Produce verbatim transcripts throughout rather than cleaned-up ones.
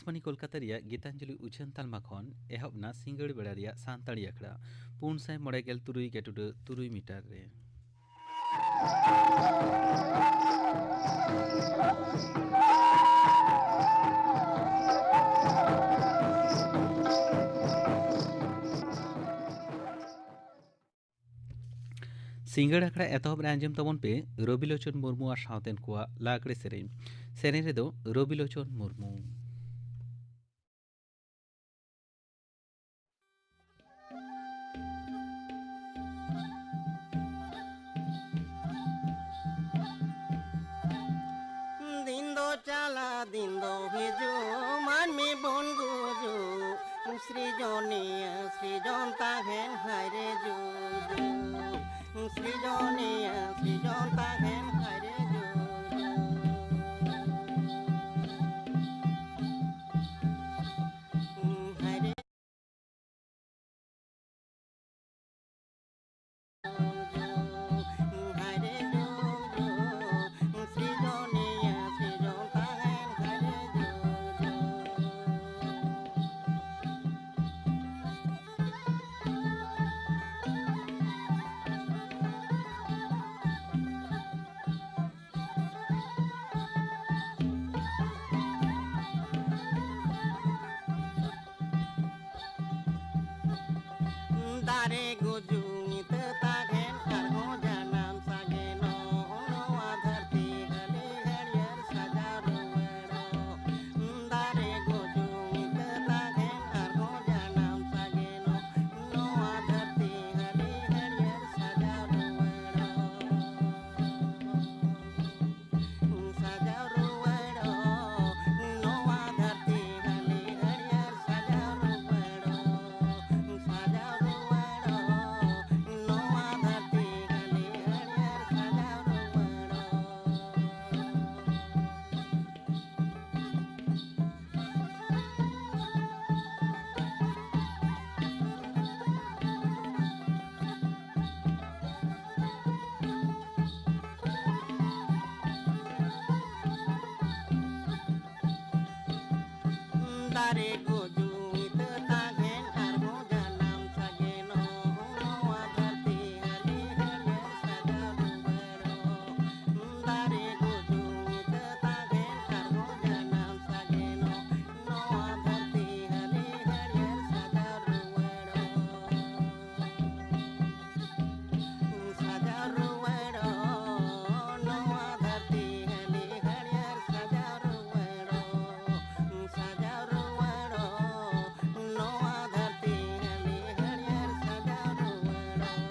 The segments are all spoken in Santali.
ᱟᱠᱟᱥᱵᱟᱱᱤ ᱠᱳᱞᱠᱟᱛᱟ ᱨᱮᱭᱟᱜ ᱜᱤᱛᱟᱧᱡᱚᱞᱤ ᱩᱪᱷᱟᱹᱱ ᱛᱟᱞᱢᱟ ᱠᱷᱚᱱ ᱮᱦᱚᱵ ᱮᱱᱟ ᱥᱤᱸᱜᱟᱹᱲ ᱵᱮᱲᱟ ᱨᱮᱭᱟᱜ ᱥᱟᱱᱛᱟᱲᱤ ᱟᱠᱷᱲᱟ, ᱯᱩᱱ ᱥᱟᱭ ᱢᱚᱬᱮ ᱜᱮᱞ ᱛᱩᱨᱩᱭ ᱜᱮᱴᱩᱰᱟᱹ ᱛᱩᱨᱩᱭ ᱢᱤᱴᱟᱨ ᱨᱮ᱾ ᱥᱤᱸᱜᱟᱹᱲ ᱟᱠᱷᱲᱟ ᱮᱛᱚᱦᱚᱵ ᱨᱮ ᱟᱸᱡᱚᱢ ᱛᱟᱵᱚᱱ ᱯᱮ ᱨᱚᱵᱤᱞᱳᱪᱚᱱ ᱢᱩᱨᱢᱩ ᱟᱨ ᱥᱟᱶᱛᱮᱱ ᱠᱚᱣᱟᱜ ᱞᱟᱜᱽᱲᱮ ᱥᱮᱨᱮᱧ᱾ ᱥᱮᱨᱮᱧ ᱨᱮᱫᱚ ᱨᱚᱵᱤᱞᱳᱪᱚᱱ ᱢᱩᱨᱢᱩ᱾ ᱫᱤᱱ ᱫᱚ ᱪᱟᱞᱟᱜ, ᱫᱤᱱ ᱫᱚ ᱦᱤᱡᱩᱜ, ᱢᱟᱹᱱᱢᱤ ᱵᱚᱱ ᱜᱩᱡᱩᱜ᱾ ᱥᱨᱤᱡᱚᱱᱤᱭᱟᱹ ᱥᱨᱤᱡᱚᱱ ᱛᱟᱦᱮᱱ ᱦᱟᱭ ᱨᱮ ᱡᱩᱡᱩ᱾ ᱥᱨᱤᱡᱚᱱᱤᱭᱟᱹ ᱥᱨᱤᱡᱚᱱ ᱛᱟᱦᱮᱱ ᱦᱟᱭ ᱨᱮ ᱡᱩᱡᱩ᱾ ᱦᱟᱭ ᱨᱮ ᱫᱟᱨᱮ ᱜᱩᱡᱩᱜ ᱧᱤᱫᱟᱹ ᱛᱟᱦᱮᱱ ᱟᱨᱦᱚᱸ ᱡᱟᱱᱟᱢ ᱥᱟᱜᱮᱱᱚᱜ ᱱᱚᱣᱟ ᱫᱷᱟᱹᱨᱛᱤ ᱦᱟᱹᱞᱤ ᱦᱟᱹᱨᱭᱟᱹᱲ ᱥᱟᱡᱟᱣ ᱨᱩᱣᱟᱹᱲᱚᱜ᱾ ᱫᱟᱨᱮ ᱜᱩᱡᱩᱜ ᱧᱤᱫᱟᱹ ᱛᱟᱦᱮᱱ ᱟᱨᱦᱚᱸ ᱡᱟᱱᱟᱢ ᱥᱟᱜᱮᱱᱚᱜ ᱱᱚᱣᱟ ᱫᱷᱟᱹᱨᱛᱤ ᱦᱟᱹᱞᱤ ᱦᱟᱹᱨᱭᱟᱹᱲ ᱥᱟᱡᱟᱣ ᱨᱩᱣᱟᱹᱲᱚᱜ᱾ ᱥᱟᱡᱟᱣ ᱨᱩᱣᱟᱹᱲᱚᱜ ᱱᱚᱣᱟ ᱫᱷᱟᱹᱨᱛᱤ ᱦᱟᱹᱞᱤ ᱦᱟᱹᱨᱭᱟᱹᱲ ᱥᱟᱡᱟᱣ ᱨᱩᱣᱟᱹᱲᱚᱜ, ᱥᱟᱡᱟᱣ ᱨᱩᱣᱟᱹᱲᱚᱜ ᱫᱟᱨᱮ ᱜᱩᱡᱩᱜ ᱤᱛᱟᱹ ᱛᱟᱦᱮᱱ ᱟᱨᱦᱚᱸ ᱡᱟᱱᱟᱢ ᱥᱟᱜᱮᱱᱚᱜ, ᱱᱚᱣᱟ ᱫᱷᱟᱹᱨᱛᱤ ᱦᱟᱹᱞᱤ ᱦᱟᱹᱨᱭᱟᱹᱲ ᱥᱟᱡᱟᱣ ᱨᱩᱣᱟᱹᱲᱚᱜ᱾ ᱫᱟᱨᱮ ᱜᱩᱡᱩᱜ ᱤᱛᱟᱹ ᱛᱟᱦᱮᱱ ᱟᱨᱦᱚᱸ ᱡᱟᱱᱟᱢ ᱥᱟᱜᱮᱱᱚᱜ, ᱱᱚᱣᱟ ᱫᱷᱟᱹᱨᱛᱤ ᱦᱟᱹᱞᱤ ᱦᱟᱹᱨᱭᱟᱹᱲ ᱥᱟᱡᱟᱣ ᱨᱩᱣᱟᱹᱲᱚᱜ᱾ ᱥᱟᱡᱟᱣ ᱨᱩᱣᱟᱹᱲᱚᱜ, ᱱᱚᱣᱟ ᱫᱷᱟᱹᱨᱛᱤ ᱦᱟᱹᱞᱤ ᱦᱟᱹᱨᱭᱟᱹᱲ ᱥᱟᱡᱟᱣ ᱨᱩᱣᱟᱹᱲᱚᱜ᱾ ᱥᱟᱡᱟᱣ ᱨᱩᱣᱟᱹᱲᱚᱜ, ᱱᱚᱣᱟ ᱫᱷᱟᱹᱨᱛᱤ ᱦᱟᱹᱞᱤ ᱦᱟᱹᱨᱭᱟᱹᱲ ᱥᱟᱡᱟᱣ ᱨᱩᱣᱟᱹᱲᱚᱜ᱾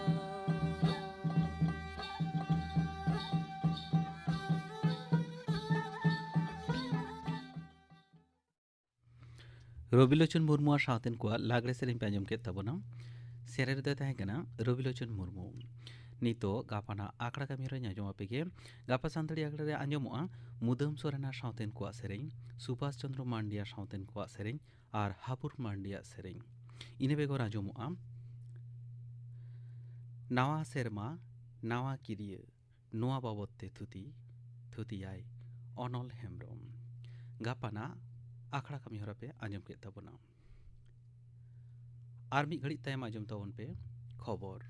ᱨᱚᱵᱤᱞᱳᱪᱚᱱ ᱢᱩᱨᱢᱩᱣᱟᱜ ᱥᱟᱶᱛᱮᱱ ᱠᱚᱣᱟᱜ ᱞᱟᱜᱽᱲᱮ ᱥᱮᱨᱮᱧ ᱯᱮ ᱟᱸᱡᱚᱢ ᱠᱮᱫ ᱛᱟᱵᱚᱱᱟ᱾ ᱥᱮᱨᱮᱧ ᱨᱮᱫᱚᱭ ᱛᱟᱦᱮᱸ ᱠᱟᱱᱟ ᱨᱚᱵᱤᱞᱳᱪᱚᱱ ᱢᱩᱨᱢᱩ᱾ ᱱᱤᱛᱚᱜ ᱜᱟᱯᱟᱱᱟᱜ ᱟᱠᱷᱲᱟ ᱠᱟᱹᱢᱤ ᱦᱚᱨᱟᱧ ᱟᱸᱡᱚᱢ ᱟᱯᱮ ᱜᱮ᱾ ᱜᱟᱯᱟ ᱥᱟᱱᱛᱟᱲᱤ ᱟᱠᱷᱲᱟ ᱨᱮ ᱟᱸᱡᱚᱢᱚᱜᱼᱟ ᱢᱩᱫᱟᱹᱢ ᱥᱚᱨᱮᱱᱟᱜ ᱥᱟᱶᱛᱮᱱ ᱠᱚᱣᱟᱜ ᱥᱮᱨᱮᱧ, ᱥᱩᱵᱷᱟᱥ ᱪᱚᱱᱫᱨᱚ ᱢᱟᱱᱰᱤᱭᱟᱜ ᱥᱟᱶᱛᱮᱱ ᱠᱚᱣᱟᱜ ᱥᱮᱨᱮᱧ ᱟᱨ ᱦᱟᱵᱩᱨ ᱢᱟᱱᱰᱤᱭᱟᱜ ᱥᱮᱨᱮᱧ᱾ ᱤᱱᱟᱹ ᱵᱮᱜᱚᱨ ᱟᱸᱡᱚᱢᱚᱜᱼᱟ ᱱᱟᱣᱟ ᱥᱮᱨᱢᱟ, ᱱᱟᱣᱟ ᱠᱤᱨᱤᱭᱟᱹ, ᱱᱚᱣᱟ ᱵᱟᱵᱚᱛ ᱛᱮ ᱛᱷᱩᱛᱤ, ᱛᱷᱩᱛᱤᱭᱟᱭ ᱚᱱᱚᱞ ᱦᱮᱢᱵᱽᱨᱚᱢ᱾ ᱜᱟᱯᱟᱱᱟᱜ ᱟᱠᱷᱲᱟ ᱠᱟᱹᱢᱤ ᱦᱚᱨᱟ ᱯᱮ ᱟᱸᱡᱚᱢ ᱠᱮᱫ ᱛᱟᱵᱚᱱᱟ᱾ ᱟᱨ ᱢᱤᱫ ᱜᱷᱟᱹᱲᱤᱡ ᱛᱟᱭᱚᱢ ᱟᱸᱡᱚᱢ ᱛᱟᱵᱚᱱ ᱯᱮ ᱠᱷᱚᱵᱚᱨ᱾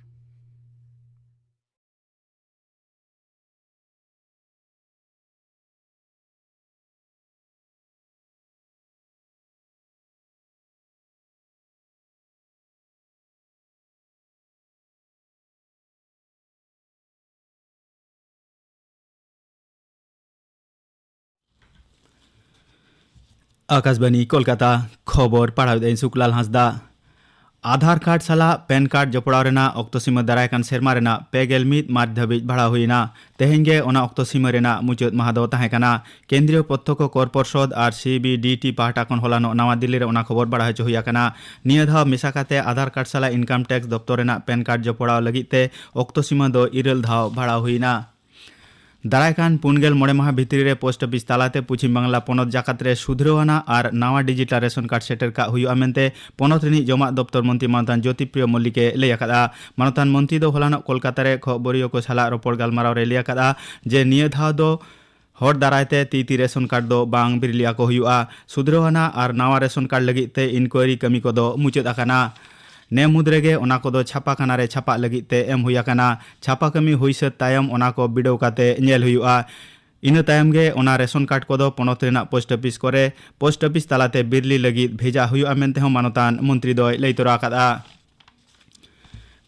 ᱟᱠᱟᱥᱵᱟᱱᱤ ᱠᱳᱞᱠᱟᱛᱟ, ᱠᱷᱚᱵᱚᱨ ᱯᱟᱲᱦᱟᱣᱮᱫᱟᱹᱧ ᱥᱩᱠᱞᱟᱞ ᱦᱟᱸᱥᱫᱟ᱾ ᱟᱫᱷᱟᱨ ᱠᱟᱨᱰ ᱥᱟᱞᱟᱜ ᱯᱮᱱ ᱠᱟᱨᱰ ᱡᱚᱯᱲᱟᱣ ᱨᱮᱱᱟᱜ ᱚᱠᱛᱚ ᱥᱤᱢᱟᱹ ᱫᱟᱨᱟᱭ ᱠᱟᱱ ᱥᱮᱨᱢᱟ ᱨᱮᱱᱟᱜ ᱯᱮ ᱜᱮᱞ ᱢᱤᱫ ᱢᱟᱨᱪ ᱫᱷᱟᱹᱵᱤᱡ ᱵᱟᱲᱦᱟᱣ ᱦᱩᱭ ᱮᱱᱟ᱾ ᱛᱮᱦᱮᱧ ᱜᱮ ᱚᱱᱟ ᱚᱠᱛᱚ ᱥᱤᱢᱟᱹ ᱨᱮᱱᱟᱜ ᱢᱩᱪᱟᱹᱫ ᱢᱟᱦᱟ ᱫᱚ ᱛᱟᱦᱮᱸ ᱠᱟᱱᱟ᱾ ᱠᱮᱱᱫᱨᱤᱭᱚ ᱯᱨᱚᱛᱛᱚᱠᱠᱷᱚ ᱠᱚᱨ ᱯᱚᱨᱥᱚᱫ ᱟᱨ ᱥᱤ ᱵᱤ ᱰᱤ ᱴᱤ ᱯᱟᱦᱴᱟ ᱠᱷᱚᱱ ᱦᱚᱞᱟᱱᱚᱜ ᱱᱟᱣᱟ ᱫᱤᱞᱞᱤ ᱨᱮ ᱚᱱᱟ ᱠᱷᱚᱵᱚᱨ ᱵᱟᱲᱟᱭ ᱦᱚᱪᱚ ᱦᱩᱭ ᱟᱠᱟᱱᱟ᱾ ᱱᱤᱭᱟᱹ ᱫᱷᱟᱣ ᱢᱮᱥᱟ ᱠᱟᱛᱮ ᱟᱫᱷᱟᱨ ᱠᱟᱨᱰ ᱥᱟᱞᱟᱜ ᱤᱱᱠᱟᱢ ᱴᱮᱠᱥ ᱫᱚᱯᱛᱚᱨ ᱨᱮᱱᱟᱜ ᱯᱮᱱ ᱠᱟᱨᱰ ᱡᱚᱯᱲᱟᱣ ᱞᱟᱹᱜᱤᱫ ᱛᱮ ᱚᱠᱛᱚ ᱥᱤᱢᱟᱹ ᱫᱚ ᱤᱨᱟᱹᱞ ᱫᱷᱟᱣ ᱵᱟᱲᱦᱟᱣ ᱦᱩᱭ ᱮᱱᱟ᱾ ᱫᱟᱨᱟᱭ ᱠᱟᱱ ᱯᱩᱱ ᱜᱮᱞ ᱢᱚᱬᱮ ᱢᱟᱦᱟ ᱵᱷᱤᱛᱨᱤ ᱨᱮ ᱯᱳᱥᱴ ᱚᱯᱷᱤᱥ ᱛᱟᱞᱟᱛᱮ ᱯᱚᱪᱷᱤᱢ ᱵᱟᱝᱞᱟ ᱯᱚᱱᱚᱛ ᱡᱟᱠᱟᱛ ᱨᱮ ᱥᱩᱫᱷᱨᱟᱹᱣ ᱟᱱᱟᱜ ᱟᱨ ᱱᱟᱣᱟ ᱰᱤᱡᱤᱴᱟᱞ ᱨᱮᱥᱚᱱ ᱠᱟᱨᱰ ᱥᱮᱴᱮᱨ ᱠᱟᱜ ᱦᱩᱭᱩᱜᱼᱟ ᱢᱮᱱᱛᱮ ᱯᱚᱱᱚᱛ ᱨᱤᱱᱤᱡ ᱡᱚᱢᱟᱜ ᱫᱚᱯᱛᱚᱨ ᱢᱚᱱᱛᱨᱤ ᱢᱟᱱᱚᱛᱟᱱ ᱡᱳᱛᱤᱯᱨᱤᱭᱚ ᱢᱚᱞᱞᱤᱠ ᱮ ᱞᱟᱹᱭ ᱟᱠᱟᱫᱼᱟ᱾ ᱢᱟᱱᱚᱛᱟᱱ ᱢᱚᱱᱛᱨᱤ ᱫᱚ ᱦᱚᱞᱟᱱᱚᱜ ᱠᱳᱞᱠᱟᱛᱟ ᱨᱮ ᱠᱷᱚᱵᱚᱨᱤᱭᱟᱹ ᱠᱚ ᱥᱟᱞᱟᱜ ᱨᱚᱯᱚᱲ ᱜᱟᱞᱢᱟᱨᱟᱣ ᱨᱮ ᱞᱟᱹᱭ ᱟᱠᱟᱫᱼᱟ ᱡᱮ ᱱᱤᱭᱟᱹ ᱫᱷᱟᱣ ᱫᱚ ᱦᱚᱲ ᱫᱟᱨᱟᱭ ᱛᱮ ᱛᱤ ᱛᱤ ᱨᱮᱥᱚᱱ ᱠᱟᱨᱰ ᱫᱚ ᱵᱟᱝ ᱵᱤᱨᱞᱤ ᱟᱠᱚ ᱦᱩᱭᱩᱜᱼᱟ᱾ ᱥᱩᱫᱷᱨᱟᱹᱣ ᱟᱱᱟᱜ ᱟᱨ ᱱᱟᱣᱟ ᱨᱮᱥᱚᱱ ᱠᱟᱨᱰ ᱞᱟᱹᱜᱤᱫ ᱛᱮ ᱤᱱᱠᱣᱟᱭᱨᱤ ᱠᱟᱹᱢᱤ ᱠᱚᱫᱚ ᱢᱩᱪᱟᱹᱫ ᱟᱠᱟᱱᱟ᱾ ᱱᱮ ᱢᱩᱫᱽ ᱨᱮᱜᱮ ᱚᱱᱟ ᱠᱚᱫᱚ ᱪᱷᱟᱯᱟ ᱠᱷᱟᱱᱟ ᱨᱮ ᱪᱷᱟᱯᱟᱜ ᱞᱟᱹᱜᱤᱫ ᱛᱮ ᱮᱢ ᱦᱩᱭ ᱟᱠᱟᱱᱟ᱾ ᱪᱷᱟᱯᱟ ᱠᱟᱹᱢᱤ ᱦᱩᱭ ᱥᱟᱹᱛ ᱛᱟᱭᱚᱢ ᱚᱱᱟ ᱠᱚ ᱵᱤᱰᱟᱹᱣ ᱠᱟᱛᱮ ᱧᱮᱞ ᱦᱩᱭᱩᱜᱼᱟ᱾ ᱤᱱᱟᱹ ᱛᱟᱭᱚᱢ ᱜᱮ ᱚᱱᱟ ᱨᱮᱥᱚᱱ ᱠᱟᱨᱰ ᱠᱚᱫᱚ ᱯᱚᱱᱚᱛ ᱨᱮᱱᱟᱜ ᱯᱳᱥᱴ ᱚᱯᱷᱤᱥ ᱠᱚᱨᱮ ᱯᱳᱥᱴ ᱚᱯᱷᱤᱥ ᱛᱟᱞᱟᱛᱮ ᱵᱤᱨᱞᱤ ᱞᱟᱹᱜᱤᱫ ᱵᱷᱮᱡᱟ ᱦᱩᱭᱩᱜᱼᱟ ᱢᱮᱱᱛᱮ ᱦᱚᱸ ᱢᱟᱱᱚᱛᱟᱱ ᱢᱚᱱᱛᱨᱤ ᱫᱚᱭ ᱞᱟᱹᱭ ᱛᱚᱨᱟ ᱟᱠᱟᱫᱼᱟ᱾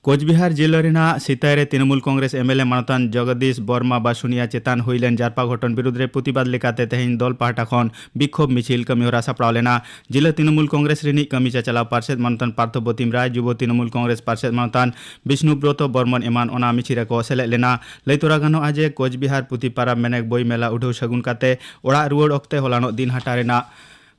ᱠᱳᱪᱵᱤᱦᱟᱨ ᱡᱤᱞᱟᱹ ᱨᱮᱱᱟᱜ ᱥᱤᱛᱟᱭ ᱨᱮ ᱛᱨᱤᱱᱢᱩᱞ ᱠᱚᱝᱜᱨᱮᱥ ᱮᱢᱮᱞᱮ ᱢᱟᱱᱚᱛᱟᱱ ᱡᱚᱜᱚᱫᱤᱥ ᱵᱚᱨᱢᱟ ᱵᱟᱥᱩᱱᱤᱭᱟ ᱪᱮᱛᱟᱱ ᱦᱩᱭ ᱞᱮᱱ ᱡᱟᱨᱯᱟ ᱜᱷᱚᱴᱚᱱ ᱵᱤᱨᱩᱫᱽ ᱨᱮ ᱯᱨᱚᱛᱤᱵᱟᱫ ᱞᱮᱠᱟᱛᱮ ᱛᱮᱦᱮᱧ ᱫᱚᱞ ᱯᱟᱦᱴᱟ ᱠᱷᱚᱱ ᱵᱤᱠᱷᱳᱵ ᱢᱤᱪᱷᱤᱞ ᱠᱟᱹᱢᱤᱦᱚᱨᱟ ᱥᱟᱯᱲᱟᱣ ᱞᱮᱱᱟ᱾ ᱡᱤᱞᱟᱹ ᱛᱨᱤᱱᱢᱩᱞ ᱠᱚᱝᱜᱨᱮᱥ ᱨᱤᱱᱤᱡ ᱠᱟᱹᱢᱤ ᱪᱟᱪᱟᱞᱟᱣ ᱯᱟᱨᱥᱮᱛ ᱢᱟᱱᱚᱛᱟᱱ ᱯᱟᱨᱛᱷᱚ ᱵᱚᱛᱤᱢ ᱨᱟᱭ, ᱡᱩᱵᱚ ᱛᱨᱤᱱᱢᱩᱞ ᱠᱚᱝᱜᱨᱮᱥ ᱯᱟᱨᱥᱮᱛ ᱢᱟᱱᱚᱛᱟᱱ ᱵᱤᱥᱱᱩ ᱵᱨᱚᱛᱚ ᱵᱚᱨᱢᱚᱱ ᱮᱢᱟᱱ ᱚᱱᱟ ᱢᱤᱪᱷᱤᱞ ᱨᱮᱠᱚ ᱥᱮᱞᱮᱫ ᱞᱮᱱᱟ᱾ ᱞᱟᱹᱭ ᱛᱚᱨᱟ ᱜᱟᱱᱚᱜᱼᱟ ᱡᱮ ᱠᱳᱪᱵᱤᱦᱟᱨ ᱯᱩᱛᱷᱤ ᱯᱟᱨᱟᱵᱽ ᱢᱮᱱᱮᱠ ᱵᱳᱭ ᱢᱮᱞᱟ ᱩᱰᱷᱟᱹᱣ ᱥᱟᱹᱜᱩᱱ ᱠᱟᱛᱮ ᱚᱲᱟᱜ ᱨᱩᱣᱟᱹᱲ ᱚᱠᱛᱮ ᱦᱚᱞᱟᱱᱚᱜ ᱫᱤᱱ ᱦᱟᱴᱟ ᱨᱮᱱᱟᱜ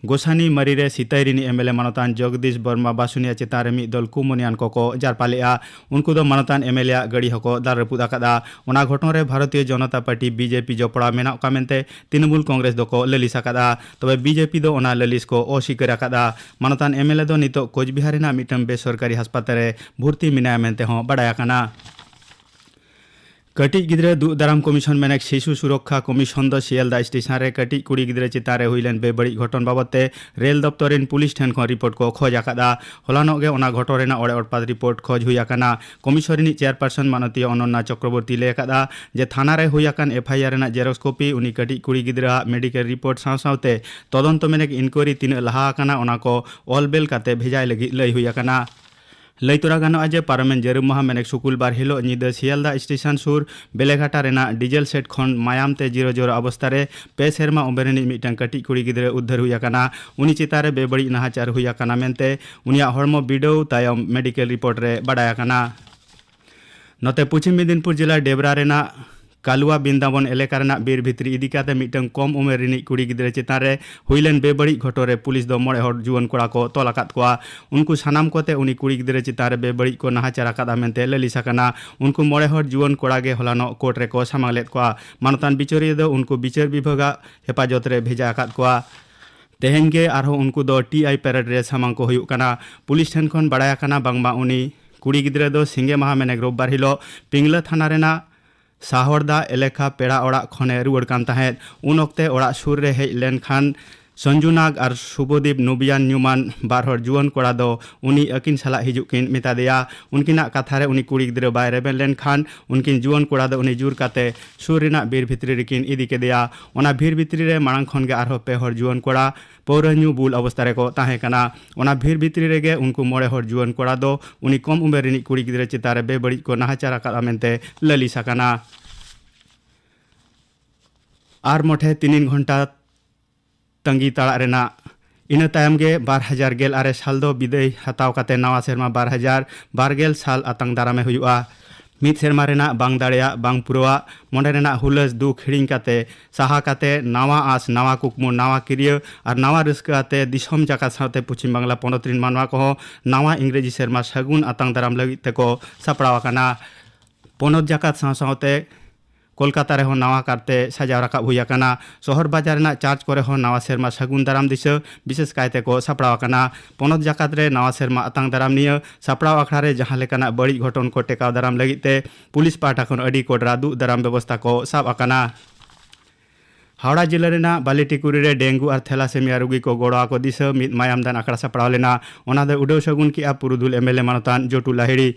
ᱜᱳᱥᱟᱱᱤ ᱢᱟᱨᱤ ᱨᱮ ᱥᱤᱛᱟᱭ ᱨᱤᱱᱤᱡ ᱮᱢᱮᱞᱮ ᱢᱟᱱᱚᱛᱟᱱ ᱡᱚᱜᱚᱫᱤᱥ ᱵᱚᱨᱢᱟ ᱵᱟᱥᱩᱱᱤᱭᱟ ᱪᱮᱛᱟᱱ ᱨᱮ ᱢᱤᱫ ᱫᱚᱞ ᱠᱩᱢᱚᱱᱤᱭᱟᱱ ᱠᱚᱠᱚ ᱡᱟᱨᱯᱟ ᱞᱮᱫᱼᱟ᱾ ᱩᱱᱠᱩ ᱫᱚ ᱢᱟᱱᱚᱛᱟᱱ ᱮᱢᱮᱞᱮᱭᱟᱜ ᱜᱟᱹᱰᱤ ᱦᱚᱸᱠᱚ ᱫᱟᱞ ᱨᱟᱹᱯᱩᱫ ᱟᱠᱟᱫᱼᱟ᱾ ᱚᱱᱟ ᱜᱷᱚᱴᱚᱱ ᱨᱮ ᱵᱷᱟᱨᱚᱛᱤᱭᱚ ᱡᱚᱱᱚᱛᱟ ᱯᱟᱨᱴᱤ, ᱵᱤᱡᱮᱯᱤ, ᱡᱚᱯᱲᱟᱣ ᱢᱮᱱᱟᱜ ᱠᱚᱣᱟ ᱢᱮᱱᱛᱮ ᱛᱨᱤᱱᱢᱩᱞ ᱠᱚᱝᱜᱨᱮᱥ ᱫᱚᱠᱚ ᱞᱟᱹᱞᱤᱥ ᱟᱠᱟᱫᱼᱟ᱾ ᱛᱚᱵᱮ ᱵᱤᱡᱮᱯᱤ ᱫᱚ ᱚᱱᱟ ᱞᱟᱹᱞᱤᱥ ᱠᱚ ᱚᱥᱤᱠᱟᱹᱨ ᱟᱠᱟᱫᱼᱟ᱾ ᱢᱟᱱᱚᱛᱟᱱ ᱮᱢᱮᱞᱮ ᱫᱚ ᱱᱤᱛᱚᱜ ᱠᱳᱪᱵᱤᱦᱟᱨ ᱨᱮᱱᱟᱜ ᱢᱤᱫᱴᱟᱝ ᱵᱮᱥᱚᱨᱠᱟᱨᱤ ᱦᱟᱥᱯᱟᱛᱟᱞ ᱨᱮ ᱵᱷᱚᱨᱛᱤ ᱢᱮᱱᱟᱭᱟ ᱢᱮᱱᱛᱮ ᱦᱚᱸ ᱵᱟᱰᱟᱭ ᱟᱠᱟᱱᱟ᱾ ᱠᱟᱹᱴᱤᱡ ᱜᱤᱫᱽᱨᱟᱹ ᱫᱩᱜ ᱫᱟᱨᱟᱢ ᱠᱚᱢᱤᱥᱚᱱ ᱢᱮᱱᱮᱠ ᱥᱤᱥᱩ ᱥᱩᱨᱚᱠᱠᱷᱟ ᱠᱚᱢᱤᱥᱚᱱ ᱫᱚ ᱥᱤᱭᱟᱞᱫᱟ ᱥᱴᱮᱥᱚᱱ ᱨᱮ ᱠᱟᱹᱴᱤᱡ ᱠᱩᱲᱤ ᱜᱤᱫᱽᱨᱟᱹ ᱪᱮᱛᱟᱱ ᱨᱮ ᱦᱩᱭ ᱞᱮᱱ ᱵᱮᱵᱟᱹᱲᱤᱡ ᱜᱷᱚᱴᱚᱱ ᱵᱟᱵᱚᱛ ᱛᱮ ᱨᱮᱞ ᱫᱚᱯᱛᱚᱨ ᱨᱤᱱ ᱯᱩᱞᱤᱥ ᱴᱷᱮᱱ ᱠᱷᱚᱱ ᱨᱤᱯᱳᱨᱴ ᱠᱚ ᱠᱷᱚᱡᱽ ᱟᱠᱟᱫᱼᱟ᱾ ᱦᱚᱞᱟᱱᱚᱜ ᱜᱮ ᱚᱱᱟ ᱜᱷᱚᱴᱚᱱ ᱨᱮᱱᱟᱜ ᱚᱲᱮ ᱚᱴᱯᱟᱛ ᱨᱤᱯᱳᱨᱴ ᱠᱷᱚᱡᱽ ᱦᱩᱭ ᱟᱠᱟᱱᱟ᱾ ᱠᱚᱢᱤᱥᱚᱱ ᱨᱤᱱᱤᱡ ᱪᱮᱭᱟᱨᱯᱟᱨᱥᱚᱱ ᱢᱟᱱᱚᱛᱤᱭᱟᱹ ᱚᱱᱚᱱᱱᱟ ᱪᱚᱠᱨᱚᱵᱚᱨᱛᱤ ᱞᱟᱹᱭ ᱟᱠᱟᱫᱼᱟ ᱡᱮ ᱛᱷᱟᱱᱟ ᱨᱮ ᱦᱩᱭ ᱟᱠᱟᱱ ᱮᱯᱷ ᱟᱭ ᱟᱨ ᱨᱮᱱᱟᱜ ᱡᱮᱨᱚᱠᱥ ᱠᱚᱯᱤ, ᱩᱱᱤ ᱠᱟᱹᱴᱤᱡ ᱠᱩᱲᱤ ᱜᱤᱫᱽᱨᱟᱹ ᱟᱜ ᱢᱮᱰᱤᱠᱮᱞ ᱨᱤᱯᱳᱨᱴ ᱥᱟᱶ ᱥᱟᱶᱛᱮ ᱛᱚᱫᱚᱱᱛᱚ ᱢᱮᱱᱮᱠ ᱤᱱᱠᱣᱟᱭᱨᱤ ᱛᱤᱱᱟᱹᱜ ᱞᱟᱦᱟ ᱟᱠᱟᱱᱟ ᱚᱱᱟ ᱠᱚ ᱚᱞ ᱵᱮᱞ ᱠᱟᱛᱮ ᱵᱷᱮᱡᱟᱭ ᱞᱟᱹᱜᱤᱫ ᱞᱟᱹᱭ ᱦᱩᱭ ᱟᱠᱟᱱᱟ᱾ ᱞᱟᱹᱭ ᱛᱚᱨᱟ ᱜᱟᱱᱚᱜᱼᱟ ᱡᱮ ᱯᱟᱨᱚᱢᱮᱱ ᱡᱟᱹᱨᱩᱢ ᱢᱟᱦᱟ ᱢᱮᱱᱮᱠ ᱥᱩᱠᱩᱞ ᱵᱟᱨ ᱦᱤᱞᱳᱜ ᱧᱤᱫᱟᱹ ᱥᱤᱭᱟᱞᱫᱟ ᱥᱴᱮᱥᱚᱱ ᱥᱩᱨ ᱵᱮᱞᱮᱜᱷᱟᱴᱟ ᱨᱮᱱᱟᱜ ᱰᱤᱡᱮᱞ ᱥᱮᱰ ᱠᱷᱚᱱ ᱢᱟᱭᱟᱢ ᱛᱮ ᱡᱤᱨᱚ ᱡᱚᱨᱚ ᱚᱵᱚᱥᱛᱟ ᱨᱮ ᱯᱮ ᱥᱮᱨᱢᱟ ᱩᱢᱮᱨ ᱨᱤᱱᱤᱡ ᱢᱤᱫᱴᱟᱝ ᱠᱟᱹᱴᱤᱡ ᱠᱩᱲᱤ ᱜᱤᱫᱽᱨᱟᱹ ᱩᱫᱽᱫᱷᱟᱹᱨ ᱦᱩᱭ ᱟᱠᱟᱱᱟ᱾ ᱩᱱᱤ ᱪᱮᱛᱟᱱ ᱨᱮ ᱵᱮᱵᱟᱹᱲᱤᱡ ᱱᱟᱦᱟᱪᱟᱨ ᱦᱩᱭ ᱟᱠᱟᱱᱟ ᱢᱮᱱᱛᱮ ᱩᱱᱤᱭᱟᱜ ᱦᱚᱲᱢᱚ ᱵᱤᱰᱟᱹᱣ ᱛᱟᱭᱚᱢ ᱢᱮᱰᱤᱠᱮᱞ ᱨᱤᱯᱳᱨᱴ ᱨᱮ ᱵᱟᱰᱟᱭ ᱟᱠᱟᱱᱟ᱾ ᱱᱚᱛᱮ ᱯᱚᱪᱷᱤᱢ ᱢᱮᱫᱤᱱᱯᱩᱨ ᱡᱮᱞᱟ ᱰᱮᱵᱽᱨᱟ ᱨᱮᱱᱟᱜ ᱠᱟᱞᱩᱣᱟ ᱵᱤᱱᱫᱟᱵᱚᱱ ᱮᱞᱟᱠᱟ ᱨᱮᱱᱟᱜ ᱵᱤᱨ ᱵᱷᱤᱛᱨᱤ ᱤᱫᱤ ᱠᱟᱛᱮ ᱢᱤᱫᱴᱟᱝ ᱠᱚᱢ ᱩᱢᱮᱨ ᱨᱤᱱᱤᱡ ᱠᱩᱲᱤ ᱜᱤᱫᱽᱨᱟᱹ ᱪᱮᱛᱟᱱ ᱨᱮ ᱦᱩᱭ ᱞᱮᱱ ᱵᱮᱵᱟᱹᱲᱤᱡ ᱜᱷᱚᱴᱚᱱ ᱨᱮ ᱯᱩᱞᱤᱥ ᱫᱚ ᱢᱚᱬᱮ ᱦᱚᱲ ᱡᱩᱣᱟᱹᱱ ᱠᱚᱲᱟ ᱠᱚ ᱛᱚᱞ ᱟᱠᱟᱫ ᱠᱚᱣᱟ᱾ ᱩᱱᱠᱩ ᱥᱟᱱᱟᱢ ᱠᱚᱛᱮ ᱩᱱᱤ ᱠᱩᱲᱤ ᱜᱤᱫᱽᱨᱟᱹ ᱪᱮᱛᱟᱱ ᱨᱮ ᱵᱮᱵᱟᱹᱲᱤᱡ ᱠᱚ ᱱᱟᱦᱟᱪᱟᱨ ᱟᱠᱟᱫᱼᱟ ᱢᱮᱱᱛᱮ ᱞᱟᱹᱞᱤᱥ ᱟᱠᱟᱱᱟ᱾ ᱩᱱᱠᱩ ᱢᱚᱬᱮ ᱦᱚᱲ ᱡᱩᱣᱟᱹᱱ ᱠᱚᱲᱟ ᱜᱮ ᱦᱚᱞᱟᱱᱚᱜ ᱠᱳᱨᱴ ᱨᱮᱠᱚ ᱥᱟᱢᱟᱝ ᱞᱮᱫ ᱠᱚᱣᱟ᱾ ᱢᱟᱱᱚᱛᱟᱱ ᱵᱤᱪᱟᱹᱨᱤᱭᱟᱹ ᱫᱚ ᱩᱱᱠᱩ ᱵᱤᱪᱟᱹᱨ ᱵᱤᱵᱷᱟᱜᱽ ᱟᱜ ᱦᱮᱯᱟᱡᱚᱛ ᱨᱮ ᱵᱷᱮᱡᱟ ᱟᱠᱟᱫ ᱠᱚᱣᱟ᱾ ᱛᱮᱦᱮᱧ ᱜᱮ ᱟᱨᱦᱚᱸ ᱩᱱᱠᱩ ᱫᱚ ᱴᱤ ᱟᱭ ᱯᱮᱨᱮᱰ ᱨᱮ ᱥᱟᱢᱟᱝ ᱠᱚ ᱦᱩᱭᱩᱜ ᱠᱟᱱᱟ᱾ ᱯᱩᱞᱤᱥ ᱴᱷᱮᱱ ᱠᱷᱚᱱ ᱵᱟᱲᱟᱭ ᱟᱠᱟᱱᱟ ᱵᱟᱝᱢᱟ ᱩᱱᱤ ᱠᱩᱲᱤ ᱜᱤᱫᱽᱨᱟᱹ ᱫᱚ ᱥᱤᱸᱜᱮ ᱢᱟᱦᱟ ᱢᱮᱱᱮᱠ ᱨᱳᱵᱵᱟᱨ ᱦᱤᱞᱳᱜ ᱯᱤᱝᱞᱟᱹ ᱛᱷᱟᱱᱟ ᱨᱮᱱᱟᱜ ᱥᱟᱦᱚᱲᱫᱟ ᱮᱞᱮᱠᱟ ᱯᱮᱲᱟ ᱚᱲᱟᱜ ᱠᱷᱚᱱᱮ ᱨᱩᱣᱟᱹᱲ ᱠᱟᱱ ᱛᱟᱦᱮᱸᱫ᱾ ᱩᱱ ᱚᱠᱛᱮ ᱚᱲᱟᱜ ᱥᱩᱨ ᱨᱮ ᱦᱮᱡ ᱞᱮᱱᱠᱷᱟᱱ ᱥᱚᱧᱡᱩᱱᱟᱜᱽ ᱟᱨ ᱥᱩᱵᱚᱫᱤᱯ ᱱᱩᱵᱤᱭᱟᱱ ᱧᱩᱢᱟᱱ ᱵᱟᱨ ᱦᱚᱲ ᱡᱩᱣᱟᱹᱱ ᱠᱚᱲᱟ ᱫᱚ ᱩᱱᱤ ᱟᱹᱠᱤᱱ ᱥᱟᱞᱟᱜ ᱦᱤᱡᱩᱜ ᱠᱤᱱ ᱢᱮᱛᱟ ᱫᱮᱭᱟ᱾ ᱩᱱᱠᱤᱱᱟᱜ ᱠᱟᱛᱷᱟ ᱨᱮ ᱩᱱᱤ ᱠᱩᱲᱤ ᱜᱤᱫᱽᱨᱟᱹ ᱵᱟᱭ ᱨᱮᱵᱮᱱ ᱞᱮᱱᱠᱷᱟᱱ ᱩᱱᱠᱤᱱ ᱡᱩᱣᱟᱹᱱ ᱠᱚᱲᱟ ᱫᱚ ᱩᱱᱤ ᱡᱩᱨ ᱠᱟᱛᱮ ᱥᱩᱨ ᱨᱮᱱᱟᱜ ᱵᱤᱨ ᱵᱷᱤᱛᱨᱤ ᱨᱮᱠᱤᱱ ᱤᱫᱤ ᱠᱮᱫᱮᱭᱟ᱾ ᱚᱱᱟ ᱵᱤᱨ ᱵᱷᱤᱛᱨᱤ ᱨᱮ ᱢᱟᱲᱟᱝ ᱠᱷᱚᱱ ᱜᱮ ᱟᱨᱦᱚᱸ ᱯᱮ ᱦᱚᱲ ᱡᱩᱣᱟᱹᱱ ᱠᱚᱲᱟ ᱯᱟᱹᱣᱨᱟᱹ ᱧᱩ ᱵᱩᱞ ᱚᱵᱚᱥᱛᱟ ᱨᱮᱠᱚ ᱛᱟᱦᱮᱸ ᱠᱟᱱᱟ᱾ ᱚᱱᱟ ᱵᱤᱨ ᱵᱷᱤᱛᱨᱤ ᱨᱮᱜᱮ ᱩᱱᱠᱩ ᱢᱚᱬᱮ ᱦᱚᱲ ᱡᱩᱣᱟᱹᱱ ᱠᱚᱲᱟ ᱫᱚ ᱩᱱᱤ ᱠᱚᱢ ᱩᱢᱮᱨ ᱨᱤᱱᱤᱡ ᱠᱩᱲᱤ ᱜᱤᱫᱽᱨᱟᱹ ᱪᱮᱛᱟᱱ ᱨᱮ ᱵᱮᱵᱟᱹᱲᱤᱡ ᱠᱚ ᱱᱟᱦᱟᱪᱟᱨ ᱟᱠᱟᱫᱼᱟ ᱢᱮᱱᱛᱮ ᱞᱟᱹᱞᱤᱥ ᱟᱠᱟᱱᱟ᱾ ᱟᱨ ᱢᱚᱴᱷᱮ ᱛᱤᱱᱤᱱ ᱜᱷᱚᱱᱴᱟ ᱛᱟᱺᱜᱤ ᱛᱟᱲᱟᱜ ᱨᱮᱱᱟᱜ᱾ ᱤᱱᱟᱹ ᱛᱟᱭᱚᱢ ᱜᱮ ᱵᱟᱨ ᱦᱟᱡᱟᱨ ᱜᱮᱞ ᱟᱨᱮ ᱥᱟᱞ ᱫᱚ ᱵᱤᱫᱟᱹᱭ ᱦᱟᱛᱟᱣ ᱠᱟᱛᱮ ᱱᱟᱣᱟ ᱥᱮᱨᱢᱟ ᱵᱟᱨ ᱦᱟᱡᱟᱨ ᱵᱟᱨ ᱜᱮᱞ ᱥᱟᱞ ᱟᱛᱟᱝ ᱫᱟᱨᱟᱢᱮ ᱦᱩᱭᱩᱜᱼᱟ᱾ ᱢᱤᱫ ᱥᱮᱨᱢᱟ ᱨᱮᱱᱟᱜ ᱵᱟᱝ ᱫᱟᱲᱮᱭᱟᱜ, ᱵᱟᱝ ᱯᱩᱨᱟᱹᱣᱟᱜ, ᱢᱚᱱᱮ ᱨᱮᱱᱟᱜ ᱦᱩᱞᱟᱹᱥ ᱫᱩᱠ ᱦᱤᱲᱤᱧ ᱠᱟᱛᱮ, ᱥᱟᱦᱟ ᱠᱟᱛᱮ, ᱱᱟᱣᱟ ᱟᱸᱥ, ᱱᱟᱣᱟ ᱠᱩᱠᱢᱩ, ᱱᱟᱣᱟ ᱠᱤᱨᱭᱟᱹ ᱟᱨ ᱱᱟᱣᱟ ᱨᱟᱹᱥᱠᱟᱹ ᱟᱛᱮ ᱫᱤᱥᱚᱢ ᱡᱟᱠᱟᱛ ᱥᱟᱶᱛᱮ ᱯᱚᱪᱷᱤᱢ ᱵᱟᱝᱞᱟ ᱯᱚᱱᱚᱛ ᱨᱤᱱ ᱢᱟᱱᱣᱟ ᱠᱚᱦᱚᱸ ᱱᱟᱣᱟ ᱤᱝᱨᱮᱡᱤ ᱥᱮᱨᱢᱟ ᱥᱟᱹᱜᱩᱱ ᱟᱛᱟᱝ ᱫᱟᱨᱟᱢ ᱞᱟᱹᱜᱤᱫ ᱛᱮᱠᱚ ᱥᱟᱯᱲᱟᱣ ᱟᱠᱟᱱᱟ᱾ ᱯᱚᱱᱚᱛ ᱡᱟᱠᱟᱛ ᱥᱟᱶ ᱥᱟᱶᱛᱮ ᱠᱳᱞᱠᱟᱛᱟ ᱨᱮᱦᱚᱸ ᱱᱟᱣᱟ ᱠᱟᱨᱛᱮ ᱥᱟᱡᱟᱣ ᱨᱟᱠᱟᱵ ᱦᱩᱭ ᱟᱠᱟᱱᱟ᱾ ᱥᱚᱦᱚᱨ ᱵᱟᱡᱟᱨ ᱨᱮᱱᱟᱜ ᱪᱟᱨᱪ ᱠᱚᱨᱮ ᱦᱚᱸ ᱱᱟᱣᱟ ᱥᱮᱨᱢᱟ ᱥᱟᱹᱜᱩᱱ ᱫᱟᱨᱟᱢ ᱫᱤᱥᱟᱹ ᱵᱤᱥᱮᱥ ᱠᱟᱭᱛᱮ ᱠᱚ ᱥᱟᱯᱲᱟᱣ ᱟᱠᱟᱱᱟ᱾ ᱯᱚᱱᱚᱛ ᱡᱟᱠᱟᱛ ᱨᱮ ᱱᱟᱣᱟ ᱥᱮᱨᱢᱟ ᱟᱛᱟᱝ ᱫᱟᱨᱟᱢ ᱱᱤᱭᱟᱹ ᱥᱟᱯᱲᱟᱣ ᱟᱠᱷᱲᱟ ᱨᱮ ᱡᱟᱦᱟᱸ ᱞᱮᱠᱟᱱᱟᱜ ᱵᱟᱹᱲᱤᱡ ᱜᱷᱚᱴᱚᱱ ᱠᱚ ᱴᱮᱠᱟᱣ ᱫᱟᱨᱟᱢ ᱞᱟᱹᱜᱤᱫ ᱛᱮ ᱯᱩᱞᱤᱥ ᱯᱟᱦᱴᱟ ᱠᱷᱚᱱ ᱟᱹᱰᱤ ᱠᱚᱰᱨᱟ ᱫᱩᱜ ᱫᱟᱨᱟᱢ ᱵᱮᱵᱚᱥᱛᱷᱟ ᱠᱚ ᱥᱟᱵ ᱟᱠᱟᱱᱟ᱾ ᱦᱟᱣᱲᱟ ᱡᱤᱞᱟᱹ ᱨᱮᱱᱟᱜ ᱵᱟᱞᱤᱴᱤᱠᱩᱨᱤ ᱨᱮ ᱰᱮᱝᱜᱩ ᱟᱨ ᱛᱷᱮᱞᱟᱥᱮᱢᱤᱭᱟ ᱨᱩᱜᱤ ᱠᱚ ᱜᱚᱲᱚ ᱟᱠᱚ ᱫᱤᱥᱟᱹ ᱢᱤᱫ ᱢᱟᱭᱟᱢ ᱫᱟᱱ ᱟᱠᱷᱲᱟ ᱥᱟᱯᱲᱟᱣ ᱞᱮᱱᱟ᱾ ᱚᱱᱟ ᱫᱚ ᱩᱰᱟᱹᱣ ᱥᱟᱹᱜᱩᱱ ᱠᱮᱜᱼᱟ ᱯᱩᱨᱩᱫᱷᱩᱞ ᱮᱢ ᱮᱞ ᱮ ᱢᱟᱱᱚᱛᱟᱱ ᱡᱚᱴᱩ ᱞᱟᱦᱤᱲᱤ᱾